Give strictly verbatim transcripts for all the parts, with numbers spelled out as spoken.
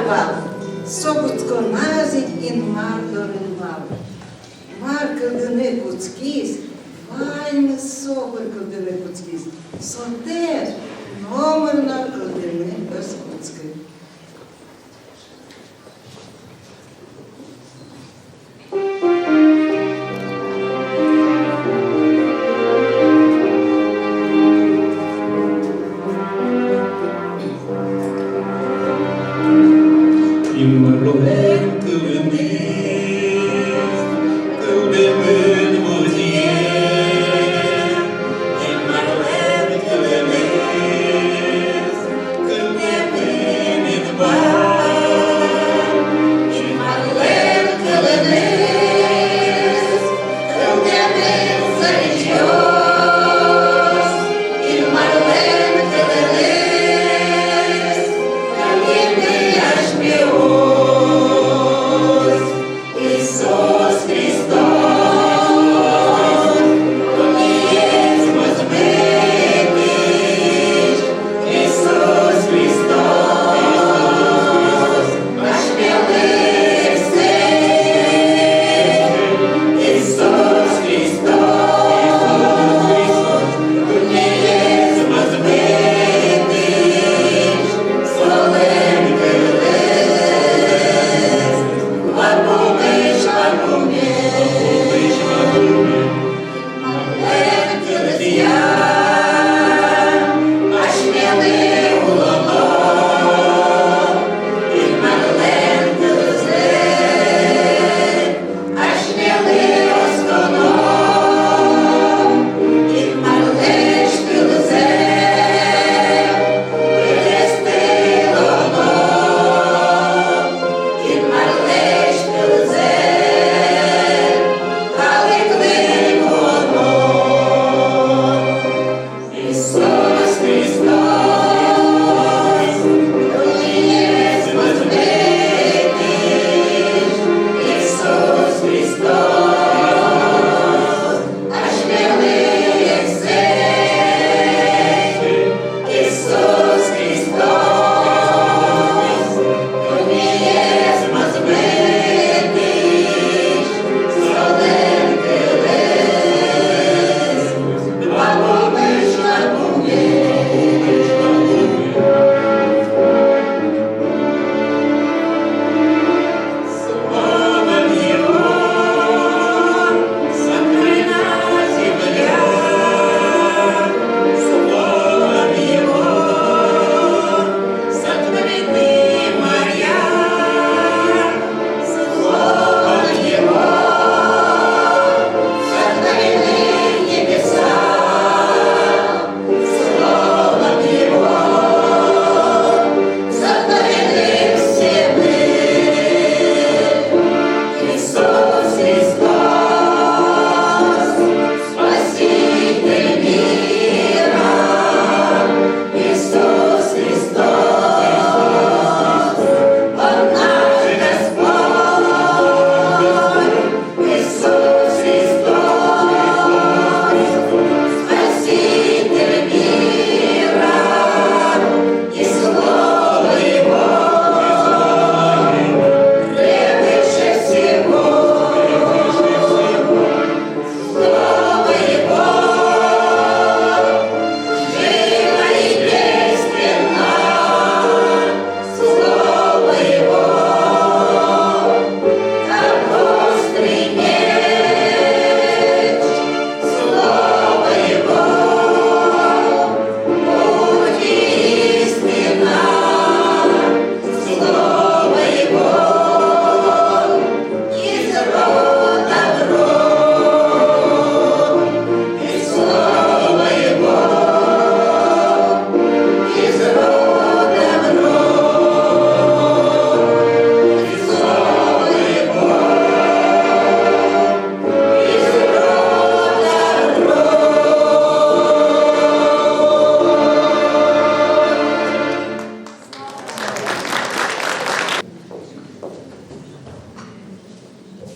Вал, со кутсконаз ик Инмар дорын вал. Мар кылдыны кутскиз, ваньмыз со пыр кылдыны кутскиз. Сотэк номыр но кылдыны ӧз кутскы.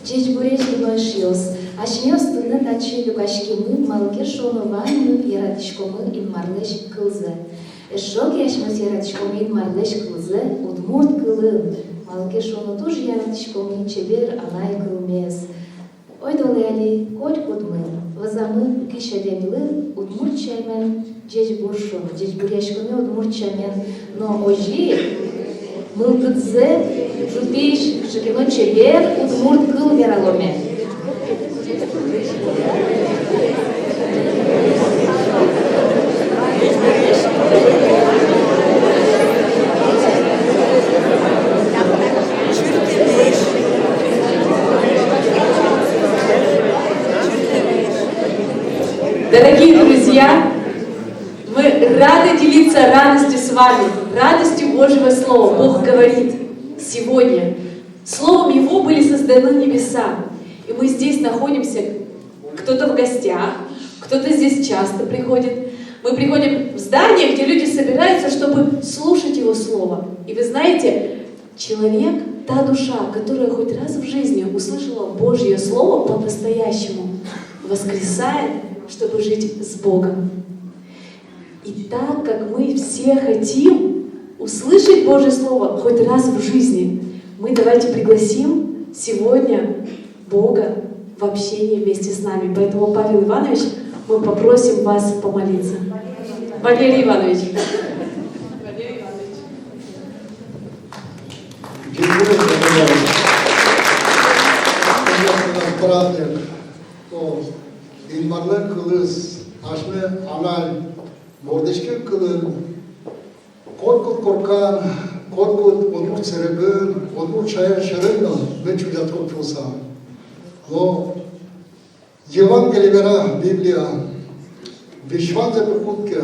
Ӟечбуресь, эшъёс! Асьмеос туннэ татчы люкаськимы, малы ке шуоно ваньмы яратӥськомы Инмарлэсь кылзэ. Эшшо ке асьмеос яратӥськомы Инмарлэсь кылзэ, уд Удмурт кылын, малы ке шуоно, туж яратӥськом ни чебер анай кылмес. Ойдолэ али котькудмы вӧзамы кыӵе адямилы удмурт сямен ӟечбур шуоно, ӟечбуръяськоно удмурт сямен. Но озьы мылкыдзэ ӝутӥсь кыӵе ке но чебер удмурт кыл вераломе. Дорогие друзья, мы рады делиться радостью с вами, радостью Божьего Слова. Бог говорит сегодня. Словом Его были созданы небеса. И мы здесь находимся, кто-то в гостях, кто-то здесь часто приходит. Мы приходим в здание, где люди собираются, чтобы слушать Его Слово. И вы знаете, человек, та душа, которая хоть раз в жизни услышала Божье Слово по-настоящему, воскресает, чтобы жить с Богом. И так как мы все хотим услышать Божье Слово хоть раз в жизни, мы давайте пригласим сегодня Бога в общение вместе с нами. Поэтому, Павел Иванович, мы попросим вас помолиться. Валерий Иванович. Праздник. О, Инмарлэн кылыз, асьме анай вордӥськем кылын, котькуд коркан, котькуд удмурт сэрегын, удмурт шаер сьӧрын но мед чузъяськоз шуыса. Но Евангелие вера, Библия, визь-ваньзэ пукут ке,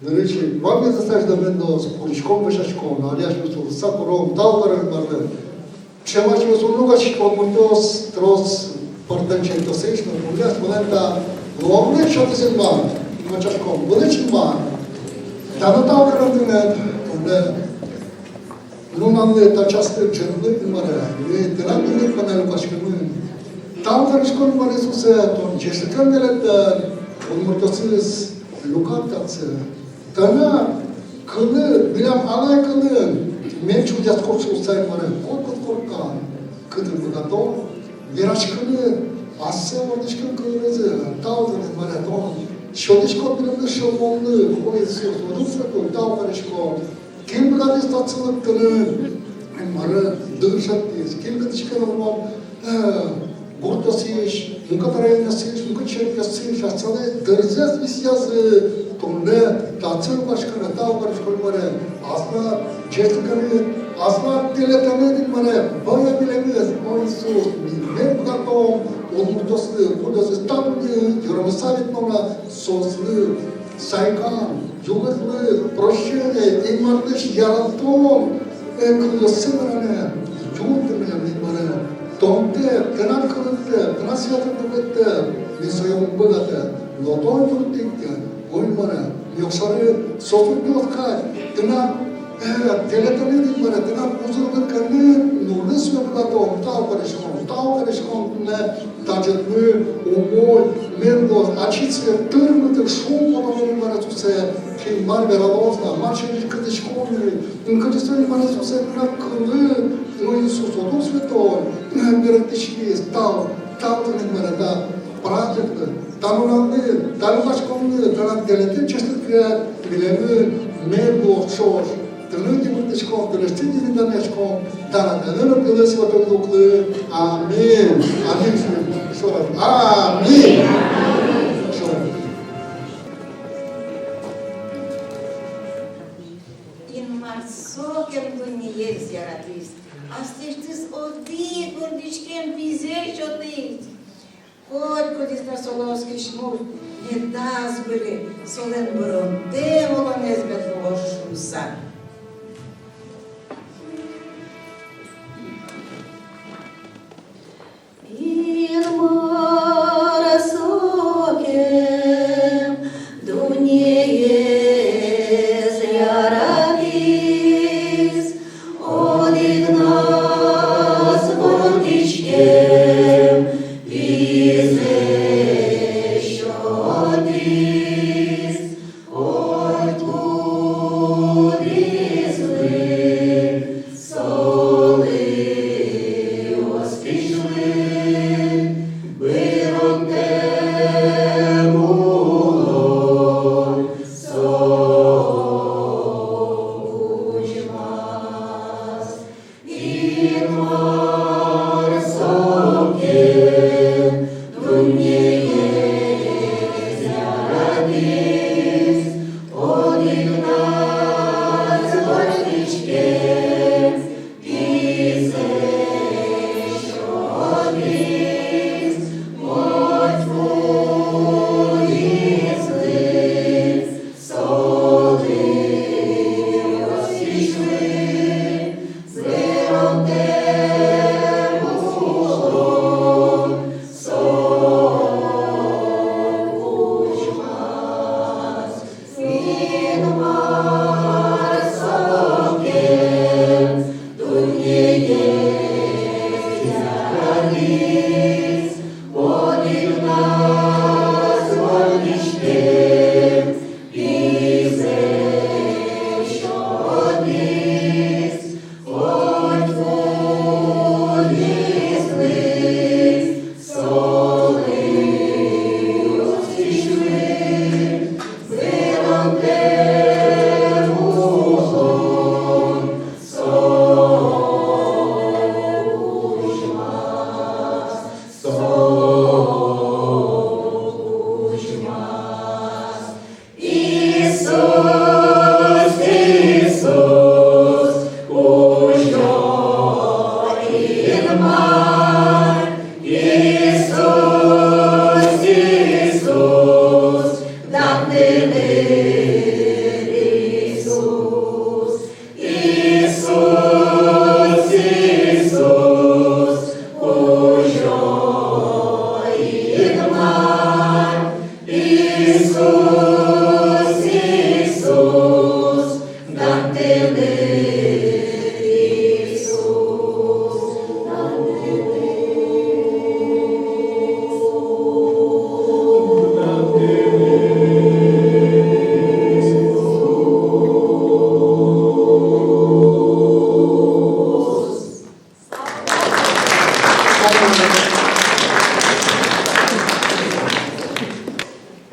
нырысь ик ваньмыз аслаз домын но куриськом, вӧсяськом, но али асьмеос со куром, тау каром Инмарлы. Ӵем асьмеос уг но адӟиськы удмуртъёс трос пӧртэм чеберъёсысь но, кудъёсыз вылэм та луонлык сётӥзы Инмар, мон адӟисько, вылысь Инмар. Тани тау каром тыныд, туннэ нуналлы, та часлы, ӝытлы, Инмаре, и тынад нимыд понна люкаськемын. Тау кариськом, Инмар Иисусэ, тон ӟечлыкен нелэктӥд удмуртъёсыз, люкад татчы. Тынад кылыд, милям анай кылын мед чузъяськоз шуыса, Инмаре, котькуд коркан, кытын быгатом, вераськыны ассэ вордӥськем кылынызы. Тау тыныд, Инмаре, тон сётӥськод милемлы сюлмонлы, о Иисус, Дух Святой, тау кариськом. Кин быгатӥз татчы лыктыны, Инмаре, дыр шедьтӥз, кин кытысь ке но вал, э, гуртъёсысь, мукет районъёсысь, мукет черкъёсысь, асьсэлэсь дырзэс висъязы туннэ татчы люкаськыны. Тау кариськом, Инмаре, аслад ӟечлыкеныд, аслад тэлетэныд, Инмаре, вая милемыз, о Иисус, ми мед быгатом удмуртъёслы, кудъёсыз та дуннеын йыромыса ветлоно на, соослы сайкам, югытлык, прощение, Инмарлэсь яратон, э, кылъёссэ вераны юртты милемлы, Инмаре. Тонтэк, тынад кылыдтэк, тынад Святой Духыдтэк ми сое уг быгатэ, но тон юрттӥд ке, о Инмаре, ми огшоры соос уд но кадь, тынад, э, тэлетэныд, Инмаре, тынад узырлыкеныд нуны сое быгатом. Тау кариськом, тау кариськом туннэ. Таӵе тӥни умой мед луоз, ачиз сое тырмыт ик, шумпотон, Инмаре Иисусэ, кин мар вералоз на, мар сярысь кылӥськом ни, ин кылӥськом, Инмаре Иисусэ, тынад кылыд, но Иисус, о Дух Святой, берыктӥськиз. Тау, тау тыныд, Инмаре, та праздниклы, та нуналлы, та люкаськонлы, тынад тэлетэд, ӟечлыкед милемын мед луоз ӵош. Тыныд йыбырттӥськом, тынэсьтыд ини данъяськом, дан атайлы но пилы, Святой Духлы. Аминь. Аминь. Шоры. Аминь. Шоры. Инмар сокем дуннеез яратӥз, аслэсьтыз одӥг вордӥськем пизэ сётӥз. Котькудӥз но солы оскись мурт медаз выльы, солэн быронтэм улонэз мед луоз шуыса. Инмар сокем дуннеез яратӥз, одӥгназ вордӥськем пизэ сётӥз, котькудӥз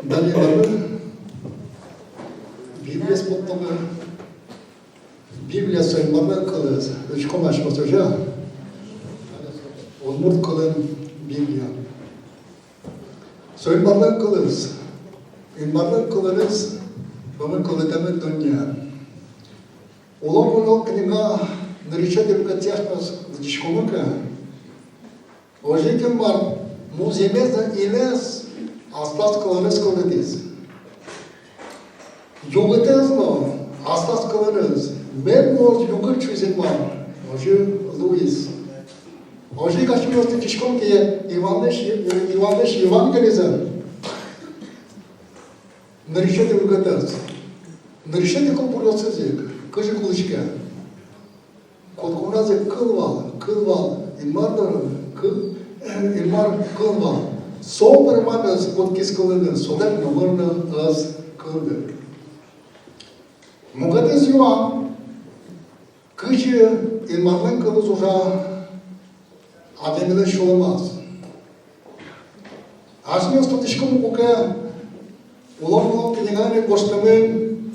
Даниловы Библиез поттомы. Библия со инмарлэн кылыз, учком асьмеос, озьы-а? Удмурт кылын Библия. Со инмарлэн кылыз. Инмарлэн кылыныз вӧлмын кылдытэмын дунне. Улон книга нырысетӥ люкетсэ асьмеос лыдӟиськомы ке, озьы ик Инмар музъемез но инэз аслаз кылыныз кылдытӥз. Югытэз но аслаз кылыныз, мед луоз югыт, шуиз Инмар, озьы луиз. Озьы ик асьмеос лыдӟиськом ке Иванлэсь, Иванлэсь Евангелизэ. Нырысетӥ люкетэз. Нырысетӥ кылбуръёсыз ик кызьы кылӥське. Котькуд нуналэ кыл вал, кыл вал, Инмар дорын кыл, Инмар кыл вал. Со пӧрмаз кутскиз кылыны, сотэк номыр но ӧз кылды. Мукетыз юан: кызьы Инмарлэн кылыз ужа адямилэн сюлмаз. Асьмеос тодӥськом, куке Улон книгаын гожтэмын,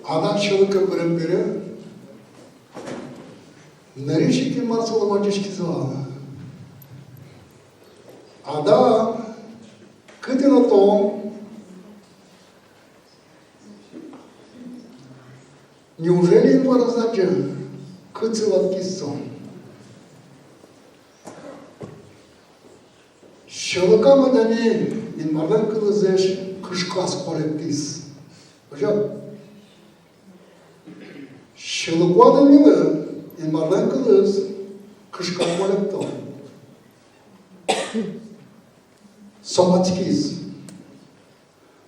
Адам сьӧлыке пырем бере, нырысь ик Инмар солы вазиськиз вал: Адам, кытын тон? Неужели Инмар ӧз адӟе, кытчы ватскиз со? Сьӧлыкам адями Инмарлэн кылызэс кышказ куалектӥз. Озьы-а? Сьӧлыко адямилы Инмарлэн кылыз кышказ куалекто. Со ватскиз.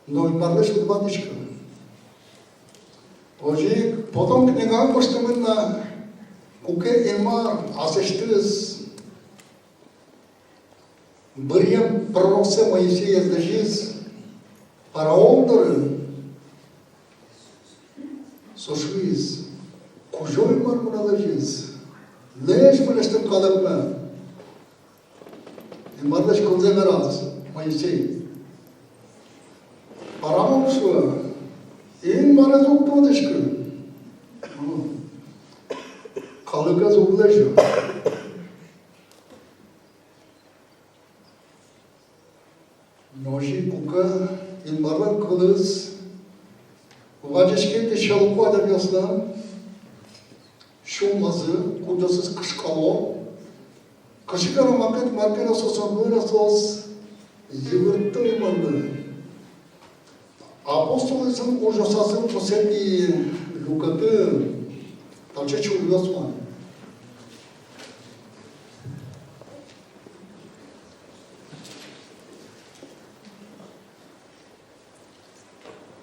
Но Инмарлэсь уд ватӥськы. Озьы ик Потон книгаын гожтэмын на, куке Инмар аслэсьтыз быръем пророксэ Моисеез лэзиз фараон доры, со шуиз: ку Кузё-Инмар мынам лэзиз, лэзь мынэсьтым калыкме. Инмарлэсь кылзэ вераз Моисей. Фараон шуэ: Инмарез уг тодӥськы. Калыкез уг лэзё. Нош ик куке Инмарлэн кылыз вазиське ке сьӧлыко адямиослэн сюлмазы, кудъёсыз кышкало, кыӵе ке но мукет марке но соослэн вылын соос йывыртто Инмарлы. Апостолъёслэн ужъёсазы куке люкеты таӵе чуръёс вань.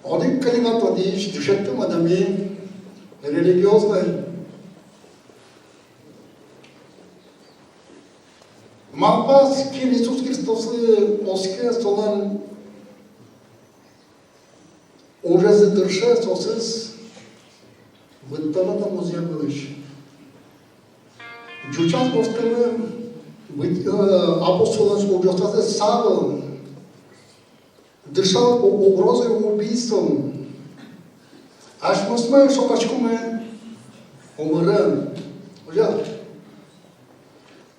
Одӥг книга тодӥсь, дышетскем адями, религиозной, малпаз, кин Иисус Христослы оске, солэн ужез тырше соосыз выттоно та музъем вылысь. Ӟучаз гожтэмын Быт-, э, Апостолъёслэн ужъёсазы: Савл дышал под угрозой убийством. Асьмеос ма шокаськомы омырен. Озьы-а?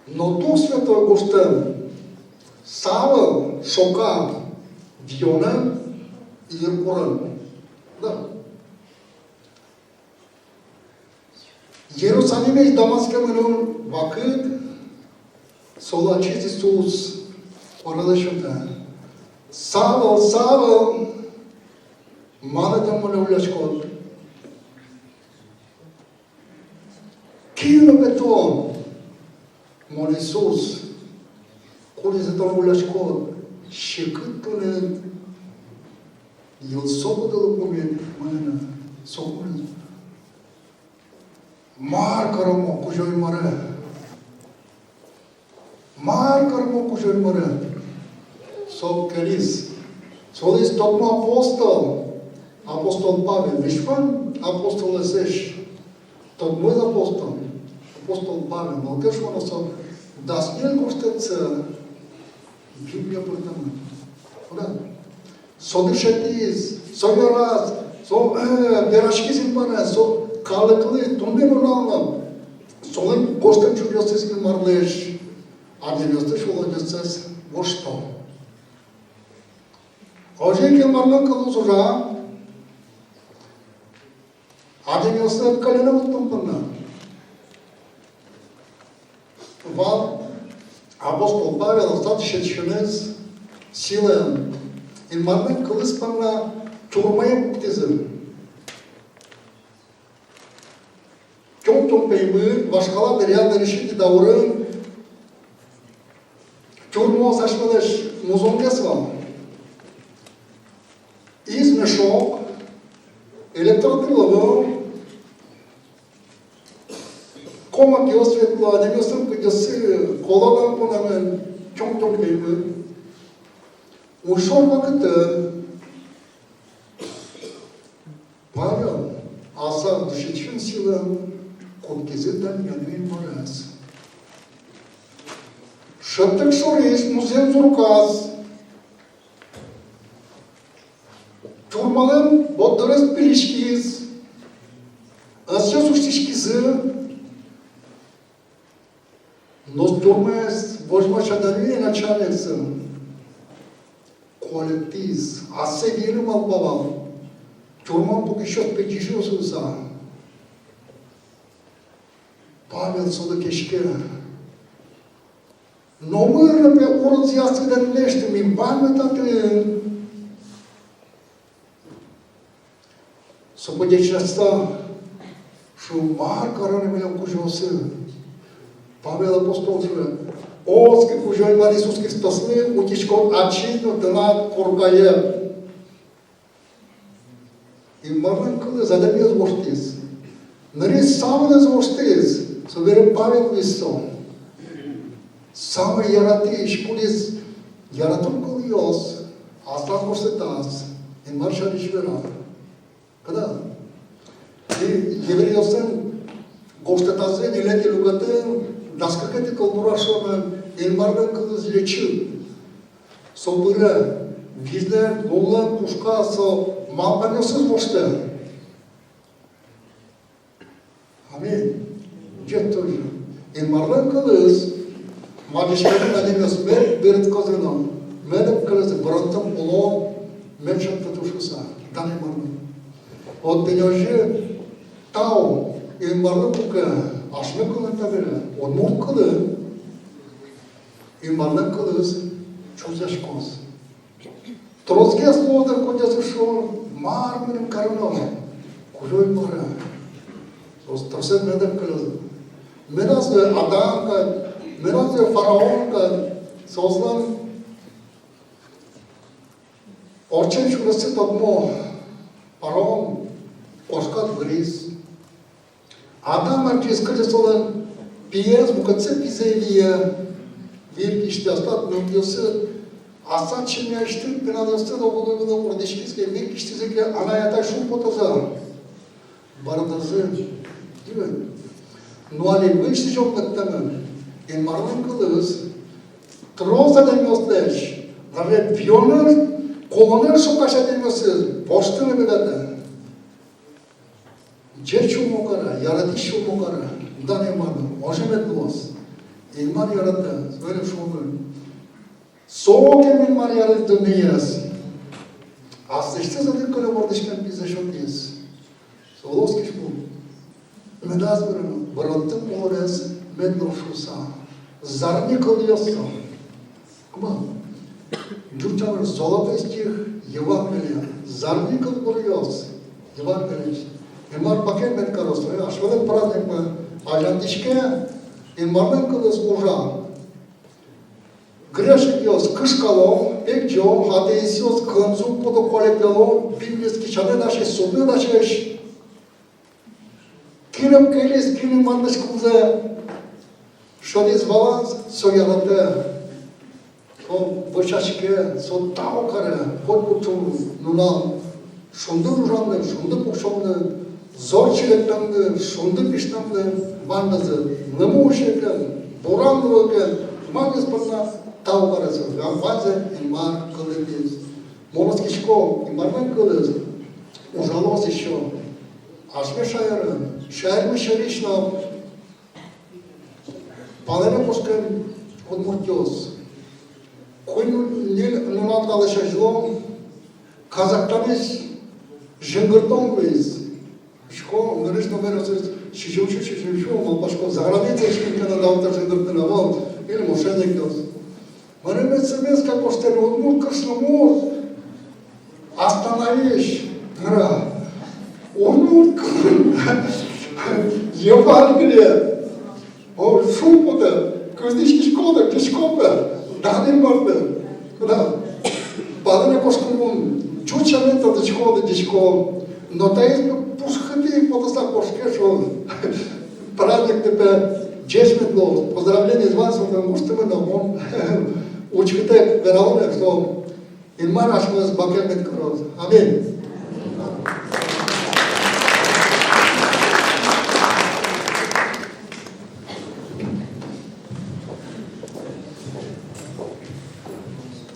Но Дух Святой гожтэм: Савл шока виёнэн йыркурын. Да. Иерусалимысь Дамаске мынон вакытэ солы ачиз Иисус куарелы сётэ: Савл, Савл, малы тон монэ улляськод? Кин пе тон? Мон Иисус, кудӥзэ тон улляськод. Секыт тыныд, йӧлсо будылыкумед мынэ. Соку мар кароно Кузё-Инмаре? Мар кароно Кузё-Инмаре? Со кылиз. Со луиз тодмо апостол, апостол Павел. Визьман апостолъёсысь тодмоез апостол, апостол Павел. Малы ке шуоно, со дас ньыль гожтэтсэ Библие пыртэмын. Куда? Со дышетӥз, со вераз, со, э, вераськиз Инмарен, со калыклы туннэ нуналлы солэн гожтэм чуръёсыз Инмарлэсь адямиосты, сюлэмъёсты вошто. Озьы ик Инмарлэн кылыз ужа. Адямиослэн кӧлыны вуттон понна. Вал апостол Павел аслаз дышетскисеныз Силаен. Инмарлэн кылыз понна тюрьмае пуктӥзы. Тём-тём пеймыт, вашкала дыръя нырысетӥ даурын тюрьмаос асьмелэсь музонгес вал. Из мешок, электротыл ӧвӧл, комакъёс ветло, адямиослэн кыдёссы колодае пунэмын, тём-тём пеймыт. Уж шор вакытэ Павел аслаз дышетскисен Силаен кутскизы данъяны Инмарез. Шӧдтэк шорысь музъем зурказ тюрьмалэн борддорез пилиськиз, ӧсъёс усьтӥськизы. Но тюрьмаез возьмась адями, начальниксы, куалектӥз, ассэ виыны малпа вал, тюрьмаын пукисьёс пегӟизы шуыса. Павел солы кеське: номыр но пе уродъёсты тон лэсьтӥд, ми ваньмы татын. Со пыдесяськыса шуэ: мар кароно милям кузёосы? Павел апостол шуэ: оскы Кузё-Инмар Иисус Христослы, утиськод ачид но тынад коркае. Инмарлэн кылыз адямиез воштӥз. Нырысь Савлэз воштӥз, собере Павел луиз со. Самой яратӥсь, кудӥз яратон кылъёс аслаз гожтэтаз, Инмар сярысь вера. Кыӵе? И еврейёслэн Воштэтазы ньылетӥ люкетын дас кыкетӥ кылбур шуэмын: Инмарлэн кылыз лэчыт. Со быре, визьлэн, луллэн пушка, со малпанъёсыз воштэ. Аминь. Ӟеч туж. Инмарлэн кылыз, мадиськемын адямиос мед берыктозы но, мед ӧпкелозы, быронтэм улон мед шедьтоз шуыса. Дан Инмарлы. Вот тӥни озьы тау Инмарлы, куке асьме кылын табере, удмурт кылын, Инмарлэн кылыз чузъяськоз. Тросгес луоз дыр, кудъёсыз шуо: мар мыным кароно, Кузё-Инмаре. Соос тросэз мед ӧпкелозы. Медаз луэ Адам кадь, медаз луэ фараон кадь, соослэн ортчем сюрессы тодмо. Фараон кошказ, вырӥз. Адам ортчиз, кызьы солэн пиез мукетсэ пизэ вие, вир кисьтӥз. Аслад нылпиосыз, аслад семьяысьтыд пиналъёсты но вылӥ-вылӥ вордӥськиз ке, вир кисьтӥзы ке, анай-атай шумпотозы, бӧрдозы. Но али выль сӥзён лыктэмын. Инмарлэн кылыз трос адямиослэсь, даже виёнэн, кулонэн шокась адямиосыз воштыны быгатэ. Ӟеч сюлмо каре, яратӥсь сюлмо каре. Дан Инмарлы, озьы мед луоз. Инмар яратэ, со верам шуэмын. Сокем Инмар яратэ дуннеез, аслэсьтыз одӥг кыле вордӥськем пизэ сётӥз. Со луоз кышкыт. Медаз быры, быронтэм улонэз мед луоз шуыса. Зарни кылъёс со. Кума. Ӟуч сямен золотой стих Евангелия. Зарни кылбуръёс Евангелиысь. Инмар бакель мед кароз. Асьмелэн праздникмы азинтӥське, Инмарлэн кылыз ужа. Грешникъёс кышкало, пегӟо, атеистъёс кылзэ уг поты, куалекъяло, Библиез кисьтыны дасесь, султыны дасесь. Кин ӧпкелиз, кин Инмарлэсь кылзэ шӧдӥз, валаз, со яратэ. Со вӧсяське, со тау каре, котькуд нунал шунды ужамлы, шунды пуксёмлы, зор чилектэмлы, шунды пиштэмлы, ваньмызлы. Лымы усьы ке, буран луэ ке, ваньмыз понна тау каре со. Ваньзэ Инмар кылдытӥз. Мон оскисько, Инмарлэн кылыз ужалоз ещё асьме шаерын, шаермы сярысь но. Палэнэ кошкем удмуртъёс. Куинь-ньыль нунал талэсь азьло Казахстанысь жингыртон луиз. Учко, нырысь номеръёсыз сизьым сю, сизьым сю, малпасько, заграницаысь кин ке но даур та жингыртыны, вал, или мошенникъёс. Мыным эсэмэска кошкем: удмурт кышномурт, остановись, мар-а, удмурт кылын Евангелие. О, шумпотэ, кызьы дӥськиськод, дӥськод-а, дан Инмарлы. Куда? Палэнэ кошком мон, ӟуч сямен тодӥсько, тодӥсько. Но таиз пушкытӥ потыса кошке, шуо. Праздникты пе ӟеч мед луоз. Поздравление звать, со там гожтэмын но, мон учкытэк верало на, что Инмар асьмес бакель мед кароз. Аминь.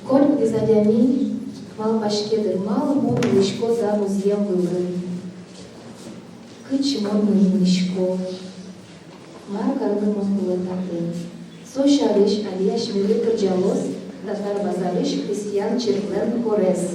Котькудӥз адями малпаське дыр, малы мон улӥсько та музъем вылын. Кытчы мон мынӥсько. Мар карыны мон кулэ татын? Со сярысь али асьмелы кырӟалоз Татар Базарысь христиан черклэн хорез.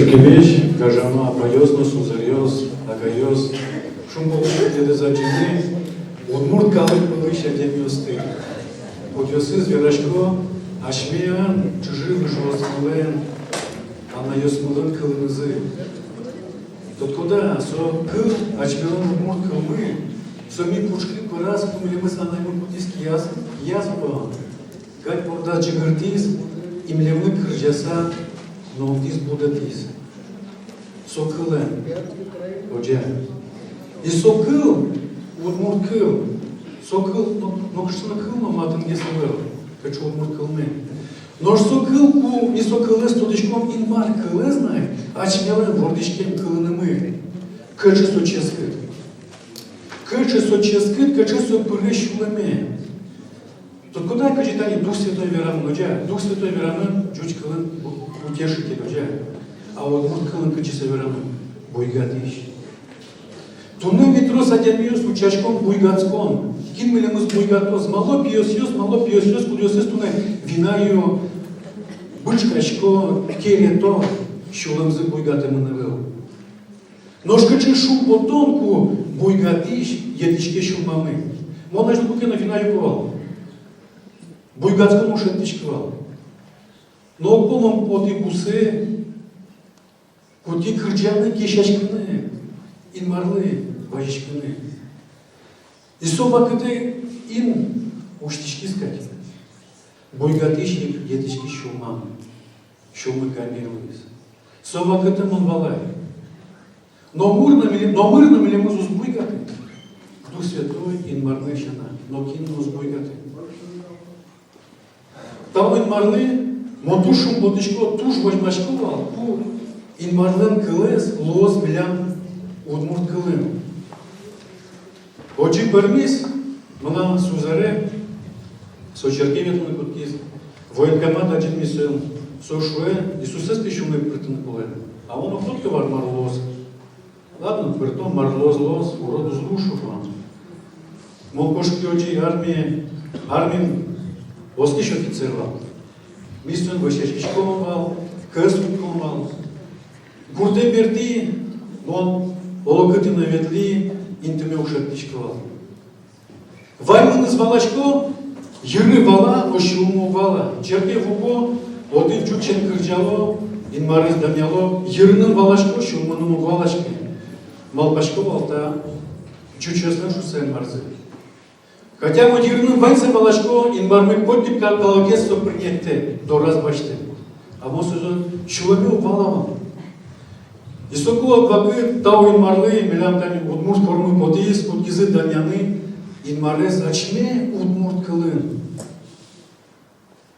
Кемесь гажано апайёс но сузэръёс, агайёс, шумпотӥсько тӥледыз адӟыны удмурт калык пӧлысь адямиосты. Кудъёсыз верасько асьмелэн чыжы-выжыосмылэн, анайёсмылэн кылынызы. Тодӥськоды-а, со кыл, асьмелэн удмурт кылмы, со ми пушкы пыраз, ку милемыз анаймы кутӥз кияз, кияз вал. Кадь бордаз ӟыгыртӥз, и милемлы кырӟаса но ӧтиз, будэтӥз. Со кылэн, одӟе. И со кыл, удмурт кыл, со кыл, но, нокыӵе но кыл но матынгес ӧвӧл, кыӵе удмурт кылмы. Нош со кыл, ку ми со кылэз тодӥськом Инмар кылэз на, асьмелэн вордӥськем кылынымы. Кыӵе со ческыт. Кыӵе со ческыт, кыӵе со пыре сюлэме. Тодӥськоды-а, кызьы тани Дух Святой верамын, одӟе, Дух Святой верамын ӟуч кылын у-, утешитель, одӟе. А удмурт кылын кызьы со верамын? Буйгатӥсь. Туннэ ми трос адямиос утчаськом буйгатскон. Кин милемыз буйгатоз? Малы пиосъёс, малы пиосъёс, кудъёсыз туннэ вина юо, бычкасько, керето, сюлэмзы буйгатэмын ӧвӧл. Нош кыӵе шумпотон, ку буйгатӥсь йӧтӥське сюлмамы. Мон азьло куке но вина юко вал. Буйгатскон шедьтӥсько вал. Но огпол мон потӥ бусые, кутӥ кырӟаны, кесяськыны, Инмарлы вазиськыны. И со вакытэ ин усьтӥськиз кадь. Буйгатӥсь ик йӧтӥськиз сюлмамы. Сюлмы кадь ик луиз. Со вакытэ мон валай: номыр но миле-, номыр но милемыз уз буйгаты Дух Святой Инмарлэсь сяна, нокин но уз буйгаты. Тау Инмарлы, мон туж шумпотӥсько, туж возьмасько вал, ку Инмарлэн кылэз луоз милям удмурт кылын. Одӥг пӧрмиз мынам сузэре, со черке ветлыны кутскиз, военкомат адӟытмиз солэн, со шуэ: Иисусэз тӥ сюлмы пыртыны кулэ. А мон уг тодӥськы вал, мар луоз. Ладно, пырто, мар луоз, луоз, урод уз лу, шуо. Мон кошки одӥг армие, армиын оскись офицер вал. Ми соин вӧсяськиськом вал, кӧс кутском вал. Гуртэ бертӥ, мон олокытӥ но ветлӥ, интыме уг шедьтӥськы вал. Ваньмыныз валасько, йыры вала, но сюлмы уг вала. Черке вуко, отын ӟучен кырӟало, Инмарез данъяло, йырын валасько, сюлмын уг валаськы. Малпасько вал та ӟучъёслэн шуыса Инмарзы. Хотя мон йырын ваньзэ валасько, Инмармы котькуд калыкез со принять каре, дораз басьтэ. А мон сое сюлмаме уг вала вал. И соку ог вакыт, тау Инмарлы, милям тани удмурт хормы потӥз, кутскизы данъяны Инмарез асьме удмурт кылын.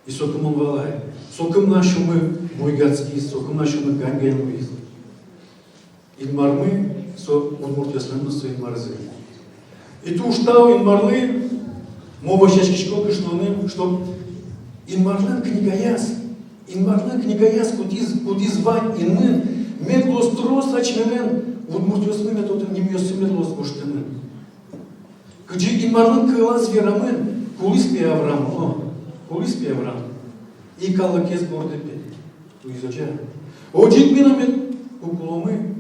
И соку мон валай, соку мынам сюлмы буйгатскиз, соку мынам сюлмы гань-гань луиз. Инмармы со удмуртъёслэн но со Инмарзы. И туж тау Инмарлы, мон вӧсяськисько кышноеным, чтоб Инмарлэн книгаяз, Инмарлэн книгаяз, кудӥз, кудӥз вань инмын, мед луоз трос асьмелэн удмуртъёсмы, мед отын нимъёссы мед луоз гожтэмын. Кызьы Инмарлэн кылаз верамын: кулӥз, пе, Авраам, о, кулӥз, пе, Авраам, и калыкез гордэ, пе, луиз, озьы-а? Озьы ик ми но мед куломы,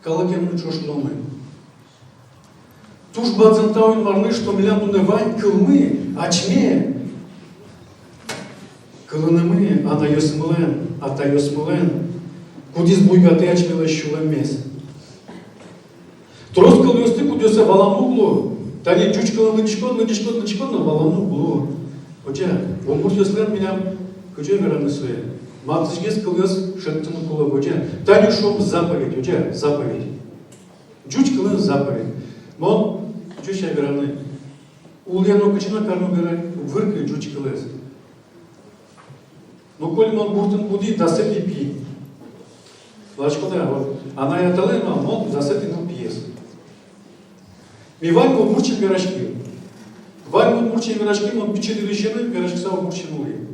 калыкемлы ӵош луомы. Туж бадӟым тау Инмарлы, что милям туннэ вань кылмы, асьме кылынымы, анайёсмылэн, атайёсмылэн, кудӥз буйгатэ асьмелэсь сюлэммес. Трос кылъёсты, кудъёссэ валаны уг лу. Тани ӟуч кылын лыдӟиськод, лыдӟиськод, лыдӟиськод но, валаны уг лу. Озьы-а? Удмуртъёслэн, милям, кызьы вераны сое, матысьгес кылъёс шедьтыны кулэ, озьы-а? Тани шуом заповедь, озьы-а? Заповедь. Ӟуч кылын заповедь. Мон ӟуч-а вераны. Улэ но кытчы но карыны уг вера, уг выркы ӟуч кылэз. Но коли мон гуртын будӥ, дасэтӥ пи. Валаськод-а, вот, анай-атайлэн, а мон дасэтӥ ныл пиез. Ми ваньмы удмурт сямен вераським. Ваньмы удмурт сямен вераським, мон пичи дырысеным вераськыса удмурт сямен улӥ.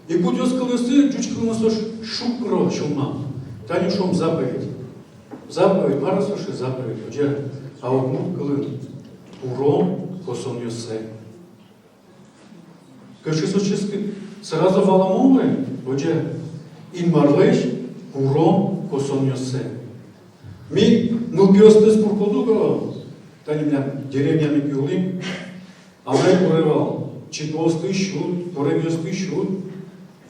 И кудъёсыз кылъёсты ӟуч кылын со ш-, шукро сюлмам. Тани шуом заповедь. Заповедь, мар со шуэ заповедь, озьы-а? А удмурт кылын: куром косонъёссэ. Кыӵе со ческыт. Сразу валамон луэ, озьы-а? Инмарлэсь куром косонъёссэ. Ми нылпиостэс куркоды уго, тани милям деревняын ик улӥм, анай куре вал, чипыосты сюд, куремъёсты сюд,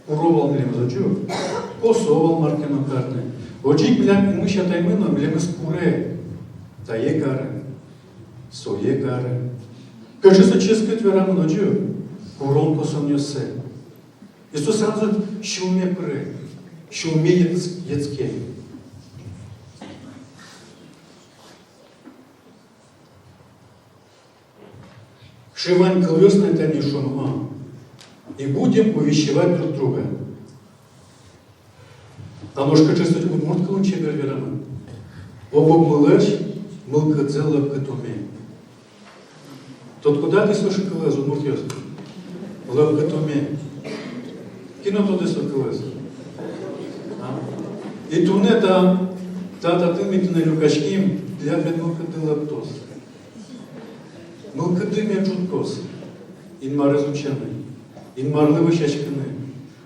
куро вал милемыз, озьы-а? Косо вал мар ке но карыны. Озьы ик милям инмысь атаймы но милемыз куре: тае кары, сое кары. Кыӵе со ческыт верамын, озьы-а? Курон-косонъёссэ. И со сразу сюлме пыре, сюлме йӧтс-, йӧтске. Кыӵе вань кылъёс на тани шуом: «И будем увещевать друг друга». А нош кыӵе со удмурт кылын чебер верамын: «Ог-огмылэсь мылкыдзэ лӧпкытоме». Тодӥськоды-а тӥ со кылэз, удмуртъёс? Лӧпкытоме. Кин о тодэ со кылэз? А? И туннэ та, та татын ми туннэ люкаським, тӥляд мед мылкыдды лӧптоз. Мылкыдды мед ӝуткоз Инмарез утчаны, Инмарлы вӧсяськыны,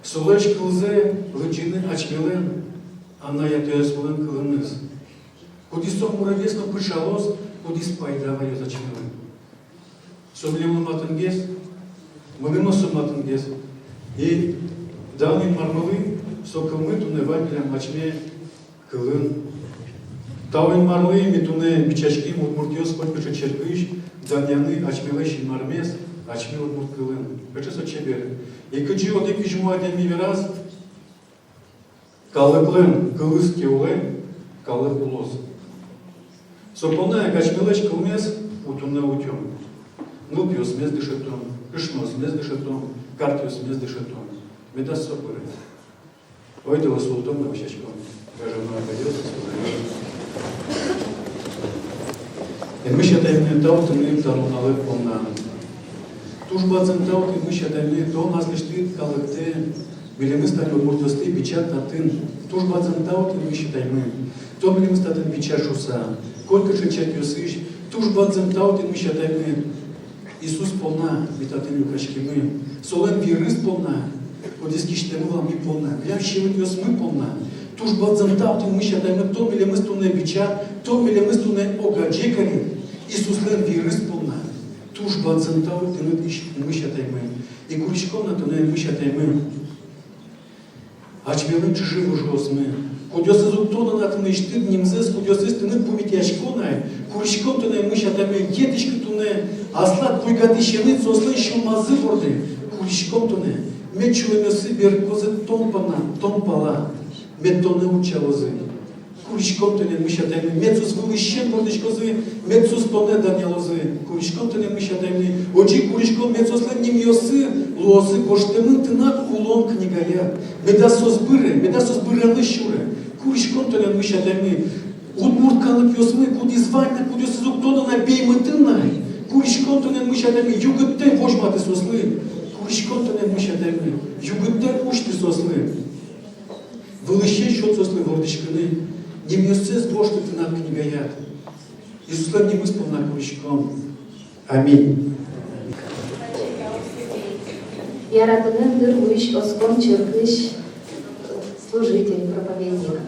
солэсь кылзэ лыдӟыны асьмелэн анай-атайёсмылэн кылыныз. Кудӥз со мурегес но пыӵалоз, кудӥз пайда ваёз асьмелы. Со милемлы матынгес, мыным но со матынгес. И дан Инмармылы, со кылмы туннэ вань милям асьме кылын. Тау Инмарлы, ми туннэ бичаським, удмуртъёс, котькыӵе черкысь данъяны асьмелэсь Инмармес асьме удмурт кылын. Кыӵе со чебер. И кызьы одӥг визьмо адями вераз: калыклэн кылыз ке улэ, калык улоз. Со понна ик асьмелэсь кылмес утыны утём. Нылпиосмес дышетом, кышноосмес дышетом, картъёсмес дышетом. Медаз со быре. Ойдолэ султом но вӧсяськом. Гажано атайёс, сузэръёс. Инмысь Атаймы, тау тыныд та нуналэд понна. Туж бадӟым тау, Инмысь Атаймы, тон аслэсьтыд калыктэ, милемыз тани, удмуртъёсты, бичад татын. Туж бадӟым тау, Инмысь Атаймы, тон милемыз татын бичад шуыса, котькыӵе черкъёсысь. Туж бадӟым тау, Инмысь Атаймы, Иисус понна ми татын люкаськимы, солэн вирыз понна, кудӥз кисьтэмын вал ми понна, милям сьӧлыкъёсмы понна. Туж бадӟым тау, Инмысь Атаймы, тон милемыз туннэ бичад, тон милемыз туннэ огазеяськод Иисуслэн вирыз понна. Туж бадӟым тау тыныд, Инмысь Атаймы. И куриськом на тонэ, Инмысь Атаймы, асьмелэн чыжы-выжыосмы, кудъёсыз уг тодо на тынэсьтыд нимзэс, кудъёсыз тыныд пумитъясько на ай. Куриськом тонэ, Инмысь Атаймы, йӧтӥськы туннэ аслад буйгатӥсенныд соослэн сюлмазы борды. Куриськом тонэ, мед сюлэмъёссы берыкозы тон понна, тон пала, мед тонэ утчалозы. Куриськом тонэ, Инмысь Атаймы, мед соос вылысен вордӥськозы, мед соос тонэ данъялозы. Куриськом тонэ, Инмысь Атаймы, озьы куриськом, мед соослэн нимъёссы луозы гожтэмын тынад улон книгаяд. Медаз соос быре, медаз соос быраны сюре. Куриськом тонэ, Инмысь Атаймы, удмурт калыкъёсмы, кудӥз вань на, кудъёсыз уг тодо на пеймытын на ай. Куриськом тонэ, Инмысь Атаймы, югыттэ возьматы соослы. Куриськом тонэ, Инмысь Атаймы, югыттэ усьты соослы. Вылысен сёт соослы вордӥськыны, нимъёссэс гожты тынад книгаяд. Иисуслэн нимыз понна куриськом. Аминь. Яратыны дыр вуись оскон черкысь служитель, проповедник.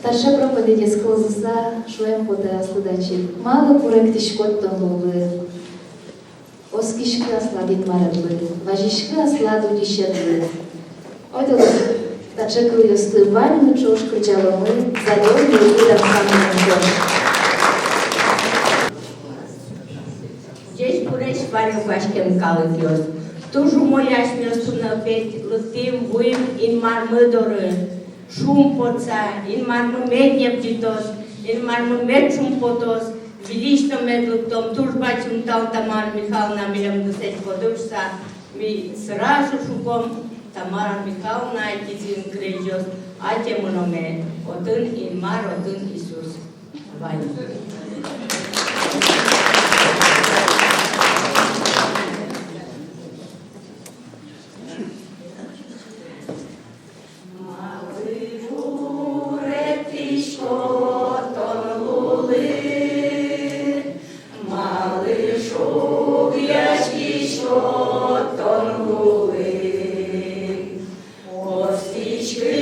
Таӵе проповедез кылзыса, шуэм потэ аслыд ачид: малы куректӥськод тон лулы? Оскиськы аслад Инмаредлы, вазиськы аслад утисенлы. Ойдолэ таӵе кылъёсты ваньмы ӵош кырӟаломы «Зайдём, лулы» ансамблен ӵош. Ӟечбуресь, вань люкаськем калыкъёс! Туж умой, асьмеос туннэ пе лыктӥм, вуим Инмармы доры. Шумпотыса, Инмармы мед небӟытоз, Инмармы мед шумпотоз, выльысь но мед лыктом. Туж бадӟым тау, Тамара Михайловна, милемлы сӥзьыса. Ми сразу шуком Тамара Михайловна, Кизин крезёс, ате мыноме, отын Инмар, отын Иисус. Вань. Малы куректӥськод тон лулы, малы шугъяськиськод тон лулы? Оскиськы,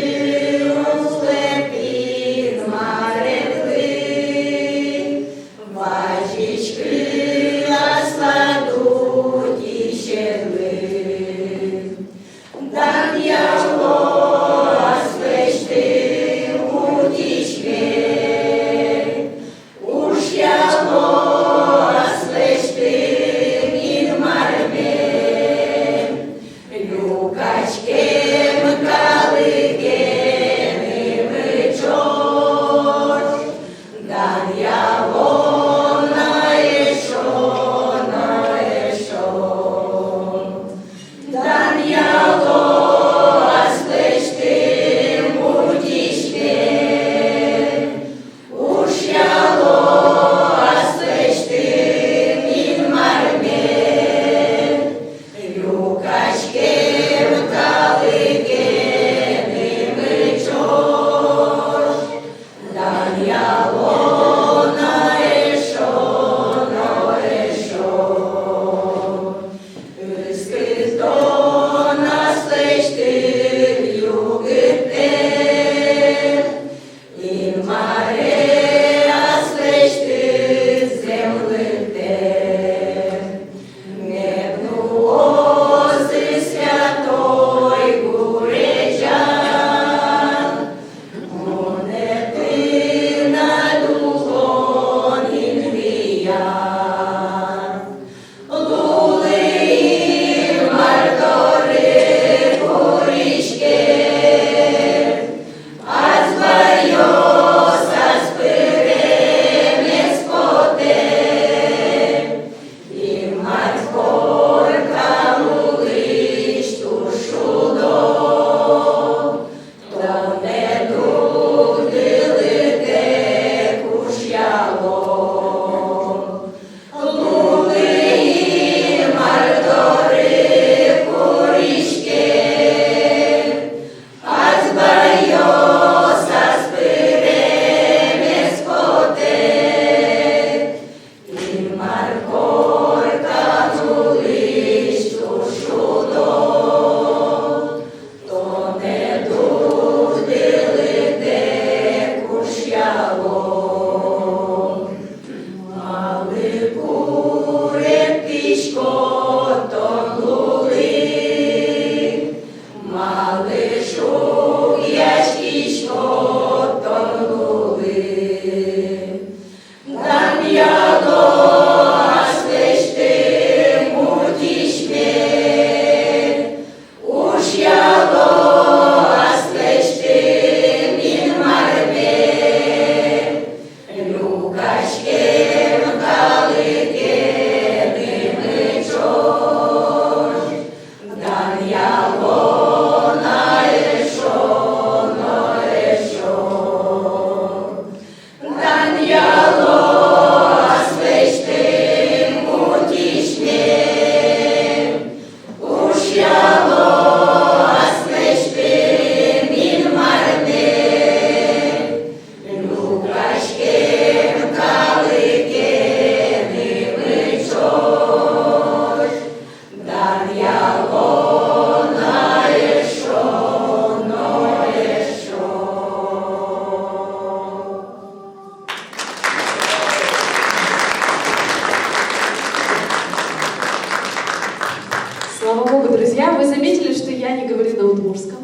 Слава Богу, друзья, вы заметили, что я не говорю на удмуртском,